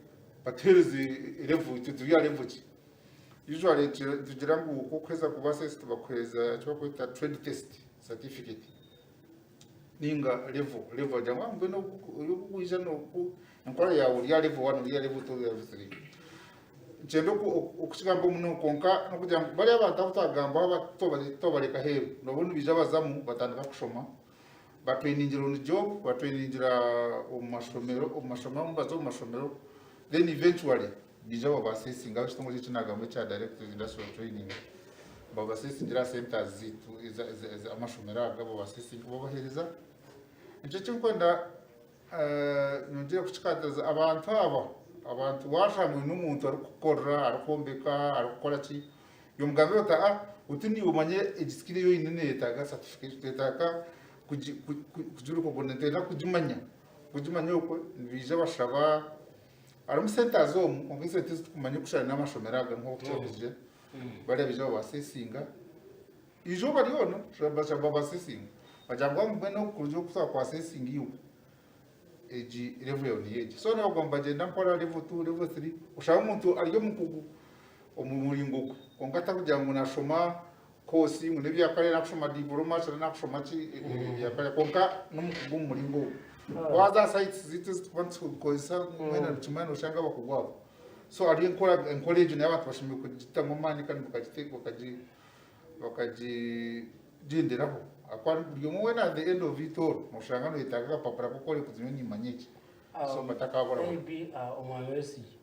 batuheereze level itwe turi aha level ki. Usually nitugira ngu ku orikuheza kuba assessed bakuheereza eki barikweta trade test certificate ninga level, level bagira ngu mbwenu obu waija enkora yaawe ori aha level one, ori aha level two, ori aha level three. Nikyenda okukigamba muno kwonka n'okugira ngu bariya abantu abu twagambaho twabareka aheeru nabo nibaija bazamu batandika kushoma Batrainingira on job, batrainingira omu mashomero, omu mashomero abamwe baza omu mashomero then eventually baija babasesinga ab'ekitongore eki nagamba ekya Directorate Industrial Training babasesingira aha centers zaitu amashomero aga babasesinga babahereza. Nikyo ekinkwenda nyongyere kukikatiriza abantu aba, abantu washanga oine omuntu arikukukorera, arikwombeka, arikukora ki, Yomugambira oti, Aa, oti niiwe omanye egi skill ei oine neyetaaga certification, neyetaaga kugira okwo, nitwenda kugimanya, kugimanya okwo nibaija bashaba, harimu centers omu kwonka esente ezi tikumanya okushana n'amashomero aga nk'oku kyahikire, bariya baija babasesinga, eizooba ryona babasesinga, bagira ngu mbwenu okuruga oku twakwasesinga iwe, egi level yawe niyo egi. So nibaguma nibagyenda mpora level two, level three, oshange omuntu ari omukugu omu muringo gwe kwonka atarikugira ngu nashoma course ngu n'ebyakare nakushoma diploma kyangwa nakushoma ki ebyakare kwonka n'omukugu omu muringo ogwo. Waaza aha sites zaitu ezi turikuba nitukozesa mbwenu nikimanya noshanga abakugu abo. So hariyo enkora enkora egyo nayo abantu bashemereire kugitamu amaani kandi bakagigyenderaho ahakuba buri omwe weena at the end of it all noshanga noyetaaga akapapura k'okworeka oti nyowe nimanya eki so batakaburabura. Maybe Omwami Besigye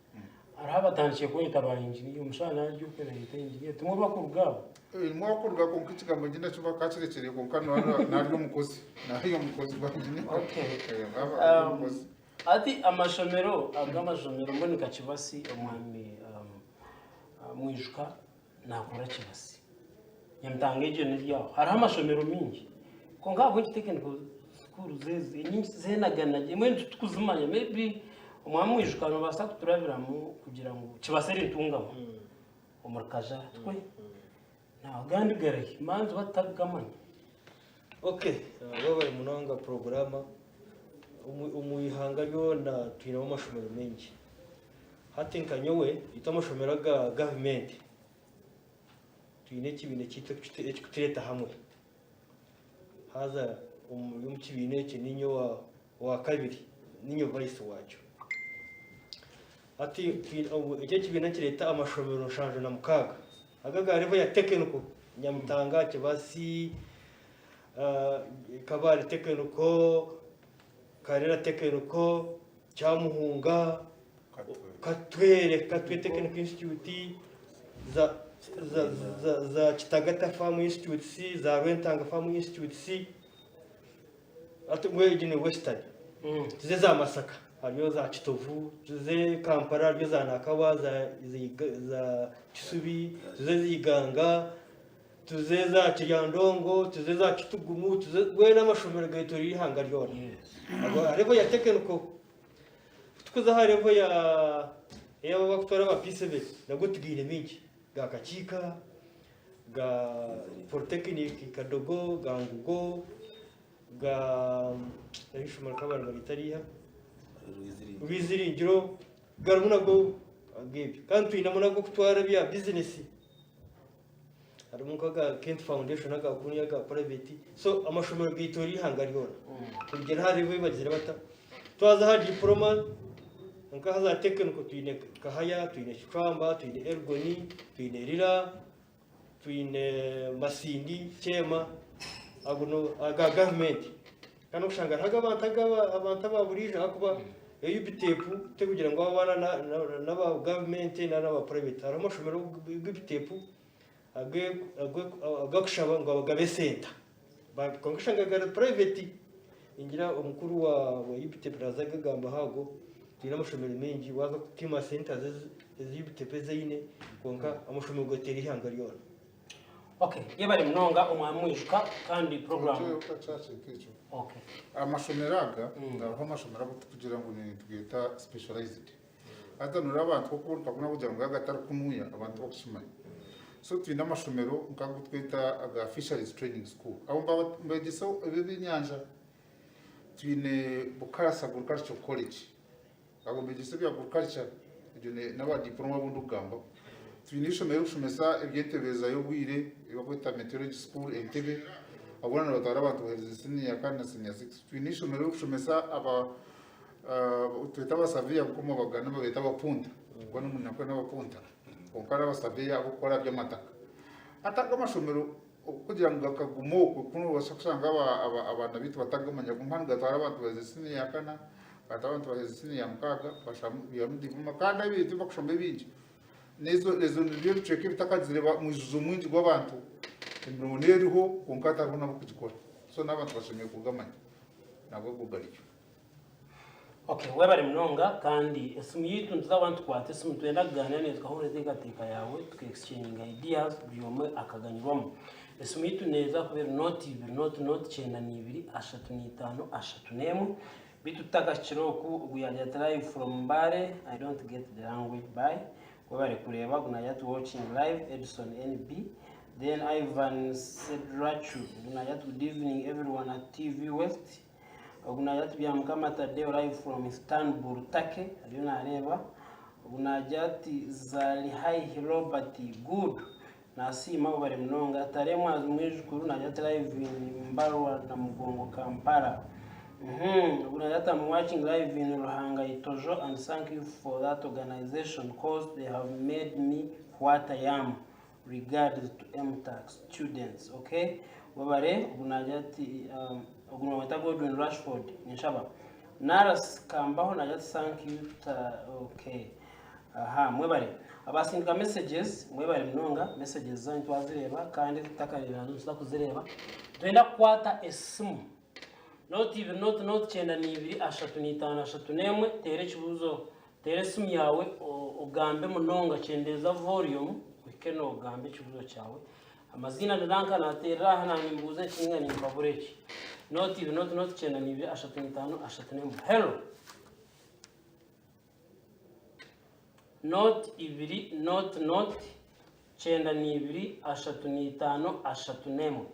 hariho abatandikire kweyeta ba engineer, omushaija naarya okwe nayeyeta engineer, timwe bakuruga abo? Nimwo bakuruga kwonka ekigambo engineer kyo bakakirekyerire kwonka nari omukozi, nari omukozi gwa engineer. Okay. Hati amashomero aga amashomero mbwenu nka Kibasi omwami Mwijuka Naakora kibasi. Nyamitanga egyo neri aho. Hariho amashomero mingi. Kwonka ahabw'enki technical schools ezi enyingi tizenagana gye? Mbwenu titukuzimanya. Maybe omwami Mwijuka noobaasa kuturabiramu kugira ngu kibasi eri Ntungamo omuri Kajara tikwe? Agandi garihi? Manzi oba tutakugamanya. Okay, webare munonga purogurama. Omu ihanga ryona twinemu amashomero maingi. Hati nka nyowe, itwe amashomero aga gavumenti twine ekibiina kyaitu ekirikutureeta hamwe. Haza omu kibiina ekyo niinye owaakabiri, niinye vayisi waakyo. Hati eki ekibiina nikireeta amashomero 76 aga aga revo ya tekiniko, Nyamutanga, Kibasi, Kabale tekiniko, Karera tekiniko, Kyamuhunga, Katwere, Katwe Technical Institute, za, za, za, za Kitagata Farm Institutes, za Rwentanga Farm Institutes, ati mbwenu egi ni Western. Tuze za Masaka, hariyo za Kitovu, tuze Kampala hariyo za Nakawa, za, za, za Kisubi, tuze Ziganga, tuze za Kiryandongo, tuze za Kitugumu, tuze mbwenu amashomero getoriire ihanga ryona. Ago hariho ya technical Kutukuza aha level ya ey'abo abakutwara aba P7 nabwo tugaine mingi ga Kakiika, ga Polytechnic Kadogo, ga Ngugo, ga erishomero rikaba nibaryeta riiha? Rwiziringiro garimu nago ag'ebyo. Kandi twinemu n'ag'okutwara ebya bizinesi harimu nk'aga Kent Foundation aga kunu aga private so amashomero gaitu eihanga ryona kurugiirira aha level ei bagizire bata. Twaza aha diploma nka za technical twine Kahaya, twine Kicwamba, twine Elgon, twine Lira, twine Masindi, Kyema ago no aga gavumenti. Kandi okushanga hariho abantu agaba abantu aba buriijo ahakuba UBTEP tekugira ngu abaana n'aba gavumenti n'aba private. Hariho amashomero g'UBTEP agakushaba ngu gabe senta. Kwonka oshanga gari private. Ningira omukuru wa UBTEP naaza kugagambaho ago. Twine amashomero maingi waaza kupiima centers. ezi UBTEB ezi eine kwonka amashomero gateera eihanga ryona. Okay, yebare munonga omwami Mwijuka kandi program. Ekyo. Amashomero aga hariho amashomero agu turikugira ngu nitugeeta specialized. Haza noreeba abantu nk'oku nka kugira ngu agatari kunuya abantu tibakukimanya. So twine amashomero nk'agu tweta aga Fisheries Training School. Aho nibabegyesa eby'ebyenyanja. Twine Bukarasa Agricultural College. Ago nibegyesa ebya agriculture egyo n'aba diploma abu ndikugambaho. Twine eishomero erikushomesa eby'entebeereza y'obwire ei barikweta Meteorology School Entebbe, ahu boona nibatwara abantu baherize siniya kandi na siniya sikisi. Twine eishomero erikushomesa aba tweta abasaveya nk'oku Abaganda nibabeeta abapunta ahabw'okuba n'omunyankore n'abapunta kwonka n'abasaveya ab'okukora aha by'amataka. Hati ago amashomero Okugira ngu gakaguma okwo, ku noobaasa kushanga abaana baitu batagamanya kwonka nigatwara abantu baherize siniya ya kana, gatwara abantu baherize siniya ya mukaaga, bashaamu diploma kandi ebintu ebi barikushoma ebingi n'ezo ezo nibyo ebicweka ebitakagizire mwijuzo mwingi gw'abantu, emirimo niyo eriho kwonka tihariho n'abarikugikora so n'abantu bashemereire kugamanya nabwo ago gariyo. Okay, webare munonga kandi esimu yaitu nituza kuba nitukwata esimu nitwenda kuganira naiwe tukahurira enteekateeka yaawe tuka exchanginga ideas buri omwe akaganyirwamu. Esimu yaitu neeza kuba eri nooti ibiri nooti nooti kyenda n'ibiri ashatu n'itaano ashatu n'emwe beitu tutakahikire oku ogu yaagira ati live from Mbale I don't get the language bye webare kureeba ogu naagira ati watching live Edson NB then Ivan Sedrachu ogu naagira ati good evening everyone at TV West Ogu naagira ati Byamukama Tadeo live from Istanbul Turkey ariyo naareeba. Ogu naagira ati Zalihaihi Robert good nasiima webare munonga. Taremwa Mwijukuru naagira ati live in Mbarwa Namugongo Kampala. Ogu naagira ati am watching live in Ruhanga Itojo and thank you for that organization cause they have made me what I am. Regards to MTAC students ok webare ogu nagira ati um, ogu nibamweta Godwin Rashford ninshaba Naras Kambaho nagira ati thank you ta ok aha mwebare abasindika messages mwebare munonga messages zanyu twazireeba kandi tutakareeba nazo nituza kuzireeba twenda kukwata esimu Nooti ibiri nooti nooti kyenda n'ibiri ashatu n'itaano ashatu n'emwe teera ekibuuzo teera esimu yaawe ogambe munonga kyendeeza volume ohike noogamba ekibuuzo kyawe amaziina ni nanka naateerera aha naanye nimbuuza eki ninga nimpabura eki nooti ibiri nooti nooti kyenda n'ibiri ashatu n'itaano ashatu n'emwe hello nooti ibiri nooti nooti kyenda n'ibiri ashatu n'itaano ashatu n'emwe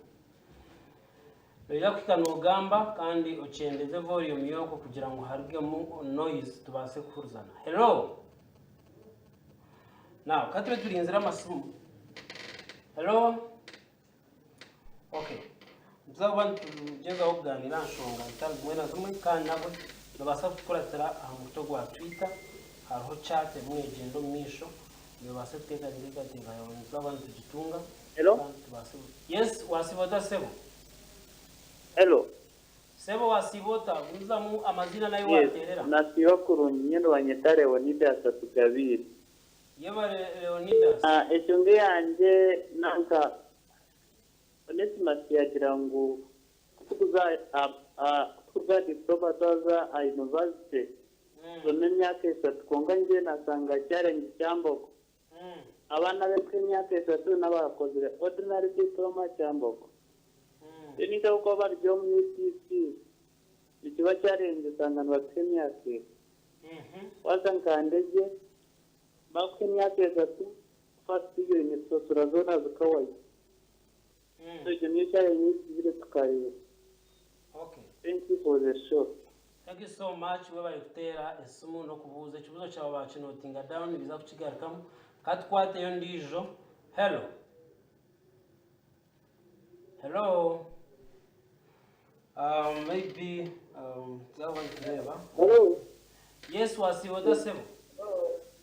Noija kuhika nogamba kandi okyendeze volume yokwo kugira ngu harugemu noise tubaase kuhurizana. Hello? Now, katube turinzire amasimu. Hello? Okay. Nituza kuba nitugyezaho kuganira aha nshonga zitari zimwe na zimwe kandi nabwe nobaasa kutukuratira aha mukutu gwa Twitter hariho chat erimu negyenda omu maisho Nibabaasa kuteeka enteekateeka yaawe nituza kuba nitugitunga Hello? kandi tubaase Yes, wasiiba ota sebo? Hello. Sebo wasiiba ota? Gumizamu amaziina n'ahi Yes, wateerera. nasiiba kurungi nyowe nibanyeta Leonidas Tugabiire. Yebare Leonidas. Ah, enshonga eyangye nanka Onesimus yagira ngu kutukuza kutukuza diploma twaza aha university Tusome emyaka eshatu kwonka nyowe nashanga challenge Kyambogo. Abaana ab'ekuha emyaka eshatu n'abakozire ordinary diploma Kyambogo. Then itwe ahabw'okuba bari omu UTC nikiba challenge oshanga nibatuha emyaka ebiri. Waza nka Ndegye bakuha emyaka eshatu first year oine kushashura zoona zikahwayo. So egyo niyo challenge ei tugizire tukareeba. Thank you for the show. Thank you so much webare kuteera esimu nokubuuza ekibuuzo kyawe bakinotinga down nibiza kukigarukamu katukwateyo ondiijo hello hello um, maybe um, tuzakuba nitureeba Hello. yes wasiiba ota sebo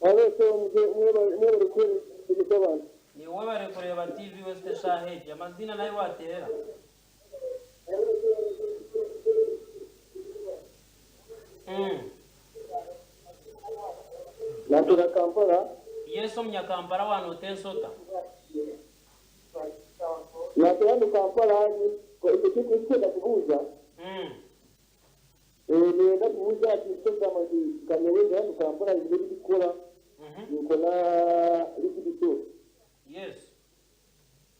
Hello, so mwebale kutegeka abantu. Niiwe webare kureeba TV West eshaaha egi amaziina nahi wateerera Natura Kampala. Yes omunyakampala wanotensa ota? Natura mu Kampala ekyo kubuuza. Nenda kubuuza ati nka nyowe ndi hanu Kampala nyine ebindikukora. Ninkora liquid soap. Yes.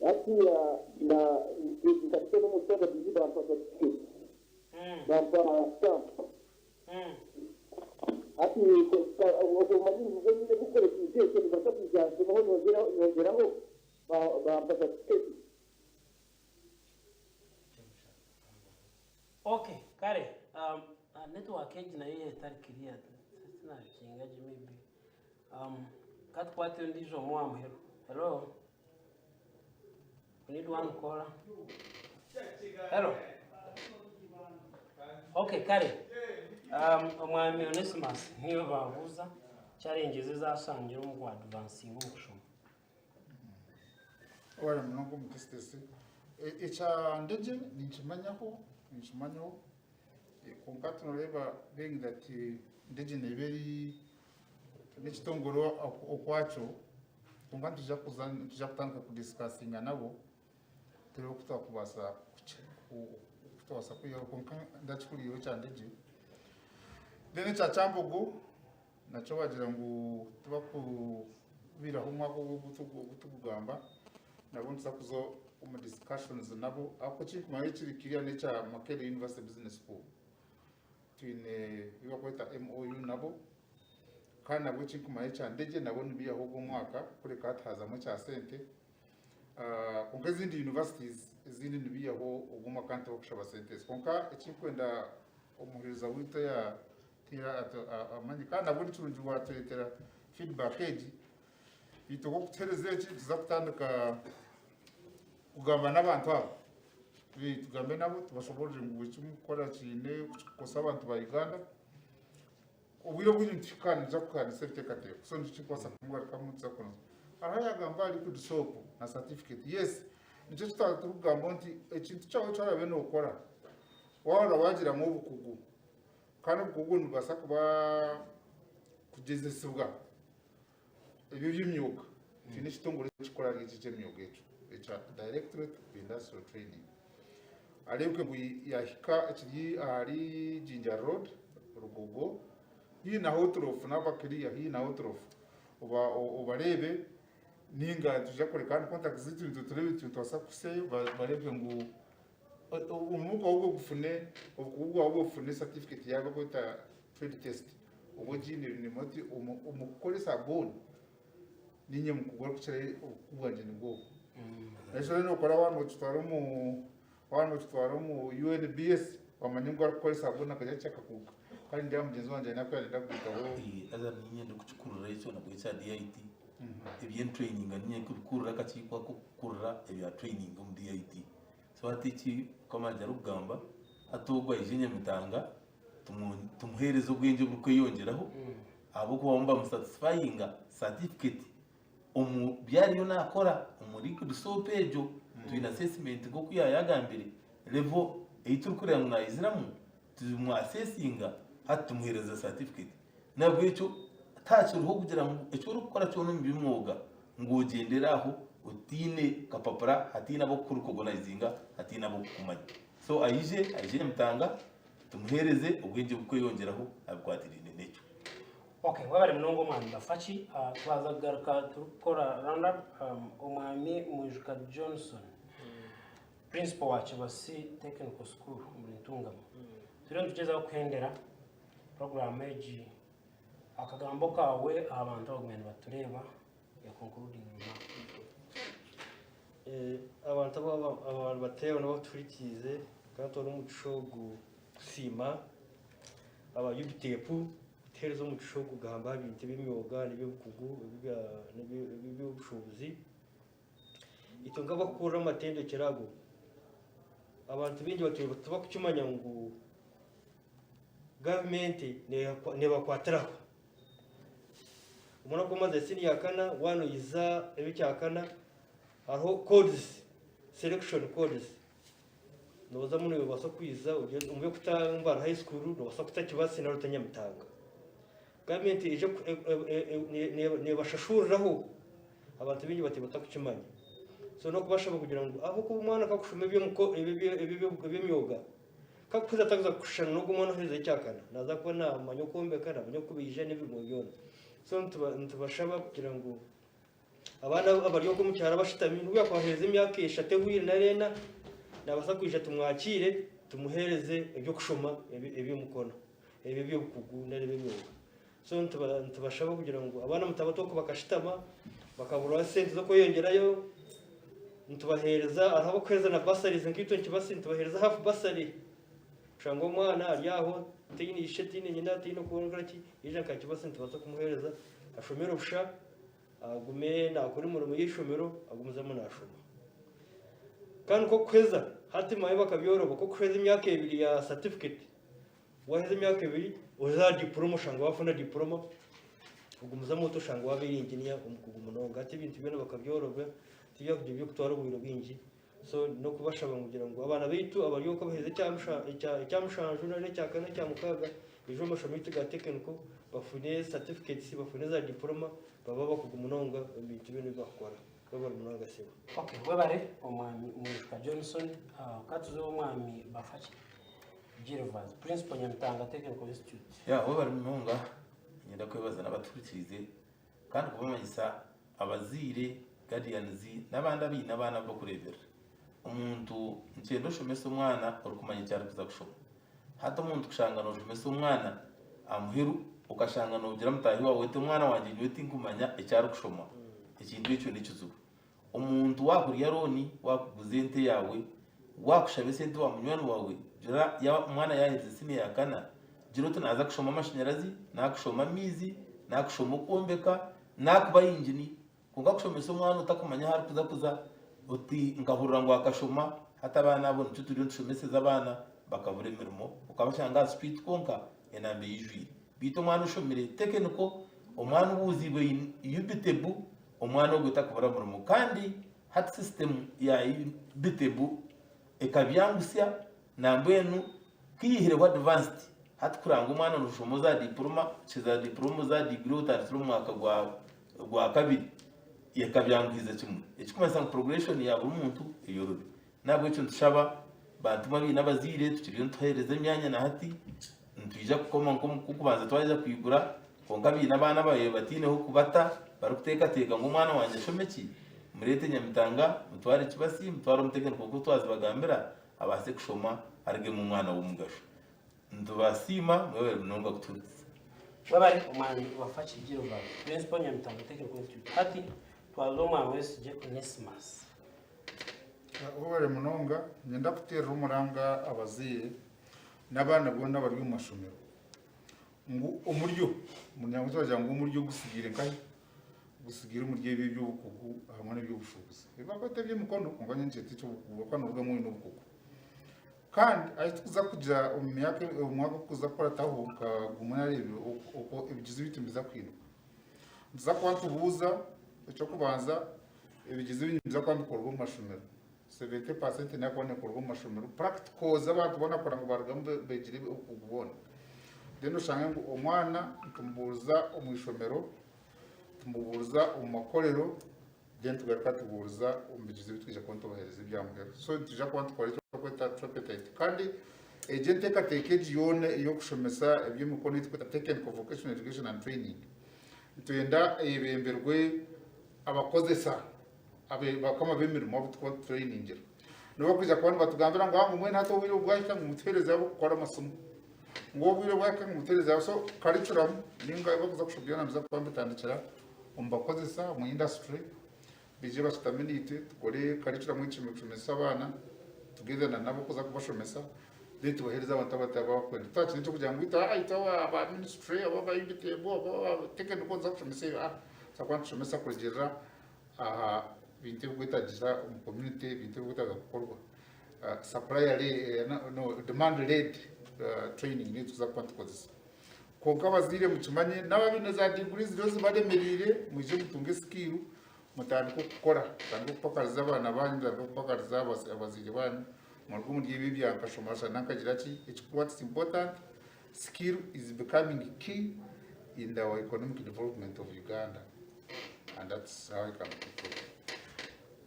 Hatiya na nkabitana omu standard bampa certificate. Bampa stamp. Hati obumanyiso nyine bukora ekintu ekyo nibasa kwija nsomaho nyongyeraho bampa certificate. Okay, kare network egi nayo etari clear tinabikinga gye maybe. Katukwate ondiijo omwe owa muheru. Hello? We need one caller. Hello? Okay, kare. Omwami Onesimus niwe babuuza challenges ezashangire omu ku advancinga omu kushoma. Wabare munonga omutesitesi. Ekya Ndegye ninkimanyaho, ninkimanyaho kwonka hati noreeba being that Ndegye neeba eri n'ekitongore okwakyo, kwonka nitwija kuza nitwija kutandika kudisikasinga nabo turebe oku twakubaasa oku twakubaasa kwihaho kwonka ndakihuriireho ekya Ndegye. Then ekya Kyambogo nakyo bagira ngu tibakubiiraho omwaka ogu ogu turikugamba, nabo nituza kuza omu discussions nabo ahabw'okuba ekinkumanya ekiri clear n'ekya Makerere University Business School. Twine ebi barikweta MOU nabo kandi nabwo ekinkumanya ekya Ndegye nabo nibiihaho ogu omwaka kureka hati haazamu ekya sente. Kwonka ezindi universities ezindi nibiihaho ogu omwaka kandi tibarikushaba sente ezo. Kwonka ekinkwenda omuheereza waitu yateera amanye kandi nabwo ni kirungi waatureetera feedback egi, itwe nk'okutuheereza eki nituza kutandika kugamba n'abantu abo. Tugambe nabo tubashoboorore ngu eki murikukora kiine kukosa abantu ba Uganda. Obwire obwingi nituhika nituza kuhaanisa ebiteekateeko so nikyo kirikubaasa kumugarukamu nituza kunoza. Hariho ayaagamba aha liquid soap na certificate. Yes, nikyo eki twaba turikugambaho nti ekintu kyawe eki oraabe nookora waahurira waagiramu obukugu kandi obukugu obwo nibubaasa kuba kugyezesibwa ebyo eby'emyoga. Twine ekitongore ekirikukora ahari eki eky'emyoga ekyo ekya Directorate of Industrial Training. Areebwe ngu yaahika ekiri ahari Jinja Road, Rugogo, haihi na Houtrof n'abakiriya haihi na Houtrof obareebe ninga nitwija kworeka hanu contacts zaitu nitwe tureebe nitubaasa kukuhisyayo bareebe ngu omurimo gwawe ogwo gufune obukugu bwawe obwo bufune certificate yaabo barikweta trade test obe ogiine noomanya oti omu kukora esabuuni niinye mukugu orikukirayo obukugu bwangye nibwo obu. Ekyo waaba nookora waaba nookitwara omu waaba nookitwara omu UNBS bamanye ngu arikukora esabuuni akagira ki akakuga kandi nindeeba mugyenzi wangye aine aku yaarenda kugaitaho. Haza niinye ndikukikurira ekyo nabwo ekya DIT eby'entureyininga niinye ndikubikurira akakiiko ak'okukurira ebya training omu DIT. So hati eki mukama wangye arikugamba hati ogwo aije Nyamitanga tumuheereze obwengye oburikweyongyeraho ahabw'okuba bamwe bamusatisfayinga certificate omu bi ariyo naakora omu liquid soap egyo twine assessment nk'oku yaayagambire level ei turikureeba ngu naayiziramu tumwasesinga hati tumuheereza certificate nahabwekyo tihakiriho kugira ngu eki orikukora kyona omu by'omwoga ngu ogyendere aho otaine kapapura hataine ab'okukurikogonayizinga hataine ab'okukumanya so aije aije Nyamitanga tumuheereze obwengye burikweyongyeraho abikwatiraine n'ekyo. Okay, webare munonga omwami Bafaki. Twaza kugaruka turikukora round up. Omwami Mwijuka Johnson, principal wa Kibasi Technical School omuri Ntungamo. Turiyo nitugyezaho kuhendera program egi. Akagambo kaawe aha bantu abagumire nibatureeba ya concluding remark. Abantu aba nibateeba n'abatuhurikiize kandi twine omugisha ogu kusiima aba UBTEP kutuheereza omugisha ogu kugamba aha bintu eby'emyoga n'eby'obukugu n'eby'obushuubuzi. Itwe nk'abarikukurira amatendekyero ago, abantu baingi batwire tibakukimanya ngu gavumenti neebakwatiraho. Omwana ku omazire siniya yakana, waaba noija eby'ekyakana hariho codes, selection codes. Noozamu noobaasa kwija omu by'okutambara high school noobaasa kuta Kibasi nari ote Nyamitanga. Gavumenti eija neebashashuriraho abantu baingi bataire batarikukimanya. So n'okubashaba kugira ngu ahabw'okuba omwana ku arikushoma eby'emyoga, ku arikuheza tarikuza kushushana n'ogu omwana oherize ekyakana, naaza kuba naamanya okwombeka, naamanya okubaija n'ebirimo byona. So nitubashaba kugira ngu abaana abari okwo omu kyaro abashutami n'obu yaakuba aherize emyaka eshatu ehweire nari ena, naabaasa kwija tumwakiire tumuheereze eby'okushoma eby'emikono, ebi eby'obukugu nari eby'emyoga. So nitubashaba kugira ngu abaana mutabatwa okwo bakashutama bakaburwa sente z'okweyongyerayo, nitubaheereza hariho abarikuheereza na bursaries nkaitwe nikibasi nitubaheereza half bursary. Kushanga omwana ari aho taine ishe taine nyina taine oku arikukora ki, yaija nka Kibasi nitubaasa kumuheereza ashomere busha agume naakora emirimo y'eishomero agumizemu naashoma. Kandi nk'okuheza hati manya bakabyoroba nk'okuheza emyaka ebiri ya certificate waaheza emyaka ebiri oze aha diploma oshanga waafuna diploma ogumizamu oti oshanga waabaire engineer omukugu munonga. Hati ebintu byona bakabyorobya tibyakugira eby'okutwara obwire bwingi. So n'okubashaba ngu ngu abaana baitu abari okwo abaherize ekya mushanju nari ekya kana ekya mukaaga baije omu mashomo gaitu ga technical bafune certificates bafune za diploma babe abakugu munonga omu bintu byona ebi barikukora. Webare munonga sebo. Ok webare omwami Mwijuka Johnson. Ka tuze ow'omwami Bafaki Gilvers, Principal Nyamitanga Technical Institute. Ya webare munonga niinyenda kwebaza n'abatuhurikiize kandi kubamanyisa abazaire, guardians, n'abandi abaine abaana abu barikureeberera. Omuntu nikyenda oshomese omwana orikumanya eki arikuza kushoma. Hati omuntu kushanga nooshomesa omwana aha muheru okashanga noogira mutaahi waawe oti omwana wangye nyowe tinkumanya eki arikushoma, ekintu ekyo n'ekizibu. Omuntu waakurya looni, waakuguza ente yaawe, waakushaba esente owa munywani waawe, gira yaaba omwana yaaherize siniya ya kana, gira oti naaza kushoma amashanyarazi, naakushoma amaizi, naakushoma okwombeka, Naakuba ingini, kwonka kushomesa omwana otakumanya ahu arikuza kuza, oti nkahurira ngu akashoma, hati abaana abo nikyo turiyo nitushomeseza abaana bakabura emirimo, okabashanga aha street kwonka enamba eijwire. Beitu omwana oshomire technical, omwana obuuziibwe UBTEB, omwana ogwo takubura murimo. Kandi hati system ya UBTEB ekabyangusya Nambwenu kiyihireho advanced hati kuranga omwana noshoma oza diploma kiza diploma oza degree otandikire omu mwaka gwa gwakabiri ekabyanguhiza kimwe ekikumanyisa ngu progression ya buri muntu eyorobi nahabwekyo nitushaba bantu mwe abaine abazaire tukiriyo nituhereza emyanya nahati nitwija kukoma nkokubanza twaija kwigura Kwonka baine abaana ababaire bataine h'okubata, barikuteekateeka ngu omwana wangye ashome ki? Mureete Nyamitanga, mutware Kibasi, mutware omu Technical nk'oku twazibagambira, abaase kushoma arugemu omwana w'omugasho. Nitubasiima, mwebare munonga kutuhurikiza. Webare omwami Wafaki Gilbert, Principal Nyamitanga Technical Institute. Hati twaza omwami Wesigye Onesmus. Webare munonga, niinyenda kuteerera omuranga abazaire n'abaana boona abari omu mashomero. Ngu omuryo, omunyanguzi bagira ngu omuryo gusigaire nkahi? Gusigaire omuri ebi eby'obukugu hamwe n'eby'obushuubuzi. Ebi barikweta eby'emikono kwonka nyowe niinyeta eky'obukugu ahabw'okuba nibirugamu oine obukugu. Kandi ahu turikuza kugira omu myaka omu mwaka ogurikuza kukurataho nka gumwe nari ebiri okwo ebigyezo byaitu nibiza kuhinduka. Nituza kuba nitubuuza eky'okubanza ebigyezo ebi nibiza kuba nibikorwa omu mashomero. 70% neija kuba neekorwa omu mashomero, practicals abantu boona kureba ngu baarugamu beegire obukugu bwona. Then oshange ngu omwana nitumubuuriza omu ishomero, tumubuuriza omu makorero, then tugaruka tubuuriza omu bigyezo ebi twija kuba nitubaheereza ebya muheru. So nitwija kuba nitukora eki barikweta tripartite. Kandi egi enteekateeka egi yoona ey'okushomesa eby'emikono ei turikweta Technical Vocational Education and Training, nitwenda eyebemberwe abakozesa. Bakama b'emirimo abu turikuba nitutureyiningira nibo barikwija kuba nibatugambira ngu ngu mbwenu hati obwire bwahika ngu mutuheereze ab'okukora amasimu, ngu obwire bwahika ngu mutuheereze aba. So curriculum ninga ebi barikuza kushoma byona nibiza kuba nibitandikira omu bakozesa, omu industry, baije bashutame naitwe tukore curriculum ei tushemereire kushomesa abaana together na n'abarikuza kubashomesa then tubaheereze abantu abarikwenda. Tutaakire eky'okugira ngu itwe itwe aba ministry oba aba UBTEB oba aba technical nituza kushomesa ebi, tuza kuba nitushomesa kurugiirira aha bintu ebirikwetagisa omu community, ebintu ebirikwetaaga kukorwa. Supplier led, no, demand led training niyo tuza kuba nitukozesa. Kwonka abazaire mukimanye n'abaine za degree ziriyo zibaremereire mwije mutunge skill mutandike okukora, mutandike okupakariza abaana banyu, mutandike okupakariza abazaire banyu muruge omuri ebi ebya nkashoma shana nkagira ki, ekikuru what is important skill is becoming key in our economic development of Uganda. And that's how I can conclude.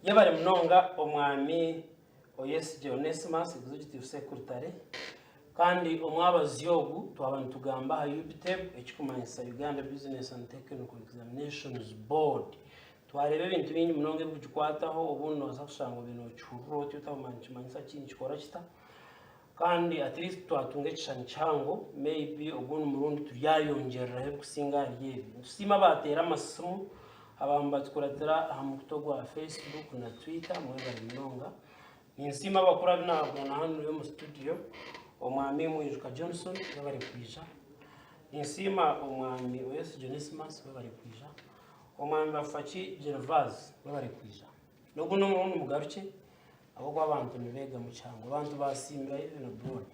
Yebare munonga omwami Oyesigye Onesmus, Executive Secretary. Kandi omwabazyo ogu twaba nitugamba aha UBTEB ekikumanyisa Uganda Business and Technical Examinations Board. Twareeba ebintu bingi munonga ebirikugikwataho obundi noobaasa kushanga obaire nookihurira oti otamanya nikimanyisa ki, nikikora kita. Kandi at least twatunga ekishushani kihango maybe ogundi murundi turyayongyereraho ebirikusinga ahari ebi. Nitusiima abaateera amasimu, abaabaire nibatukuratira aha mukutu ogwa Facebook na Twitter mwebare munonga. Ninsiima abakuru abu naabona hanu omu studio, Omwami Mwijuka Johnson webare kwija. Ninsiima Omwami Oyesigye Onesmus webare kwija. Omwami Bafaki Gervase webare kwija. N'ogu n'omurundi mugarukye ahabw'okuba abantu nibeegamu kihango. Abantu baasiimira even abroad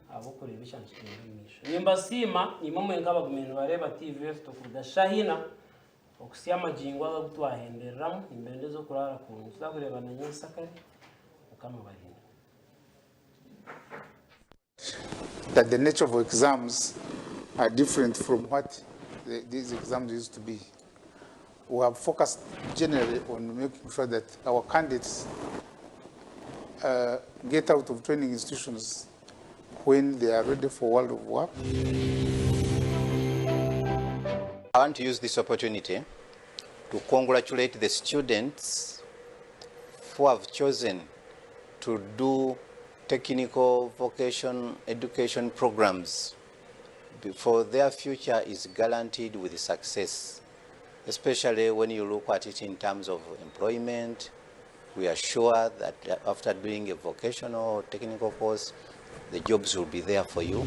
ahabw'okureeba ekyaba nikigyenda omu maisho. Nimbasiima imwe mwenka abagumiire nibareeba TV West okuruga shaaha ina Okuhitsya amagingo aga agu twahendereramu, nimbendeza okuraara kurungi. Tuzakureebana nyensakare. Mukama abarinde. That the nature of exams are different from what the, these exams used to be. We have focused generally on making sure that our candidates get out of training institutions when they are ready for world of work. I want to use this opportunity to congratulate the students who have chosen to do technical vocation education programs for their future is guaranteed with success, especially when you look at it in terms of employment. We are sure that after doing a vocational or technical course, the jobs will be there for you.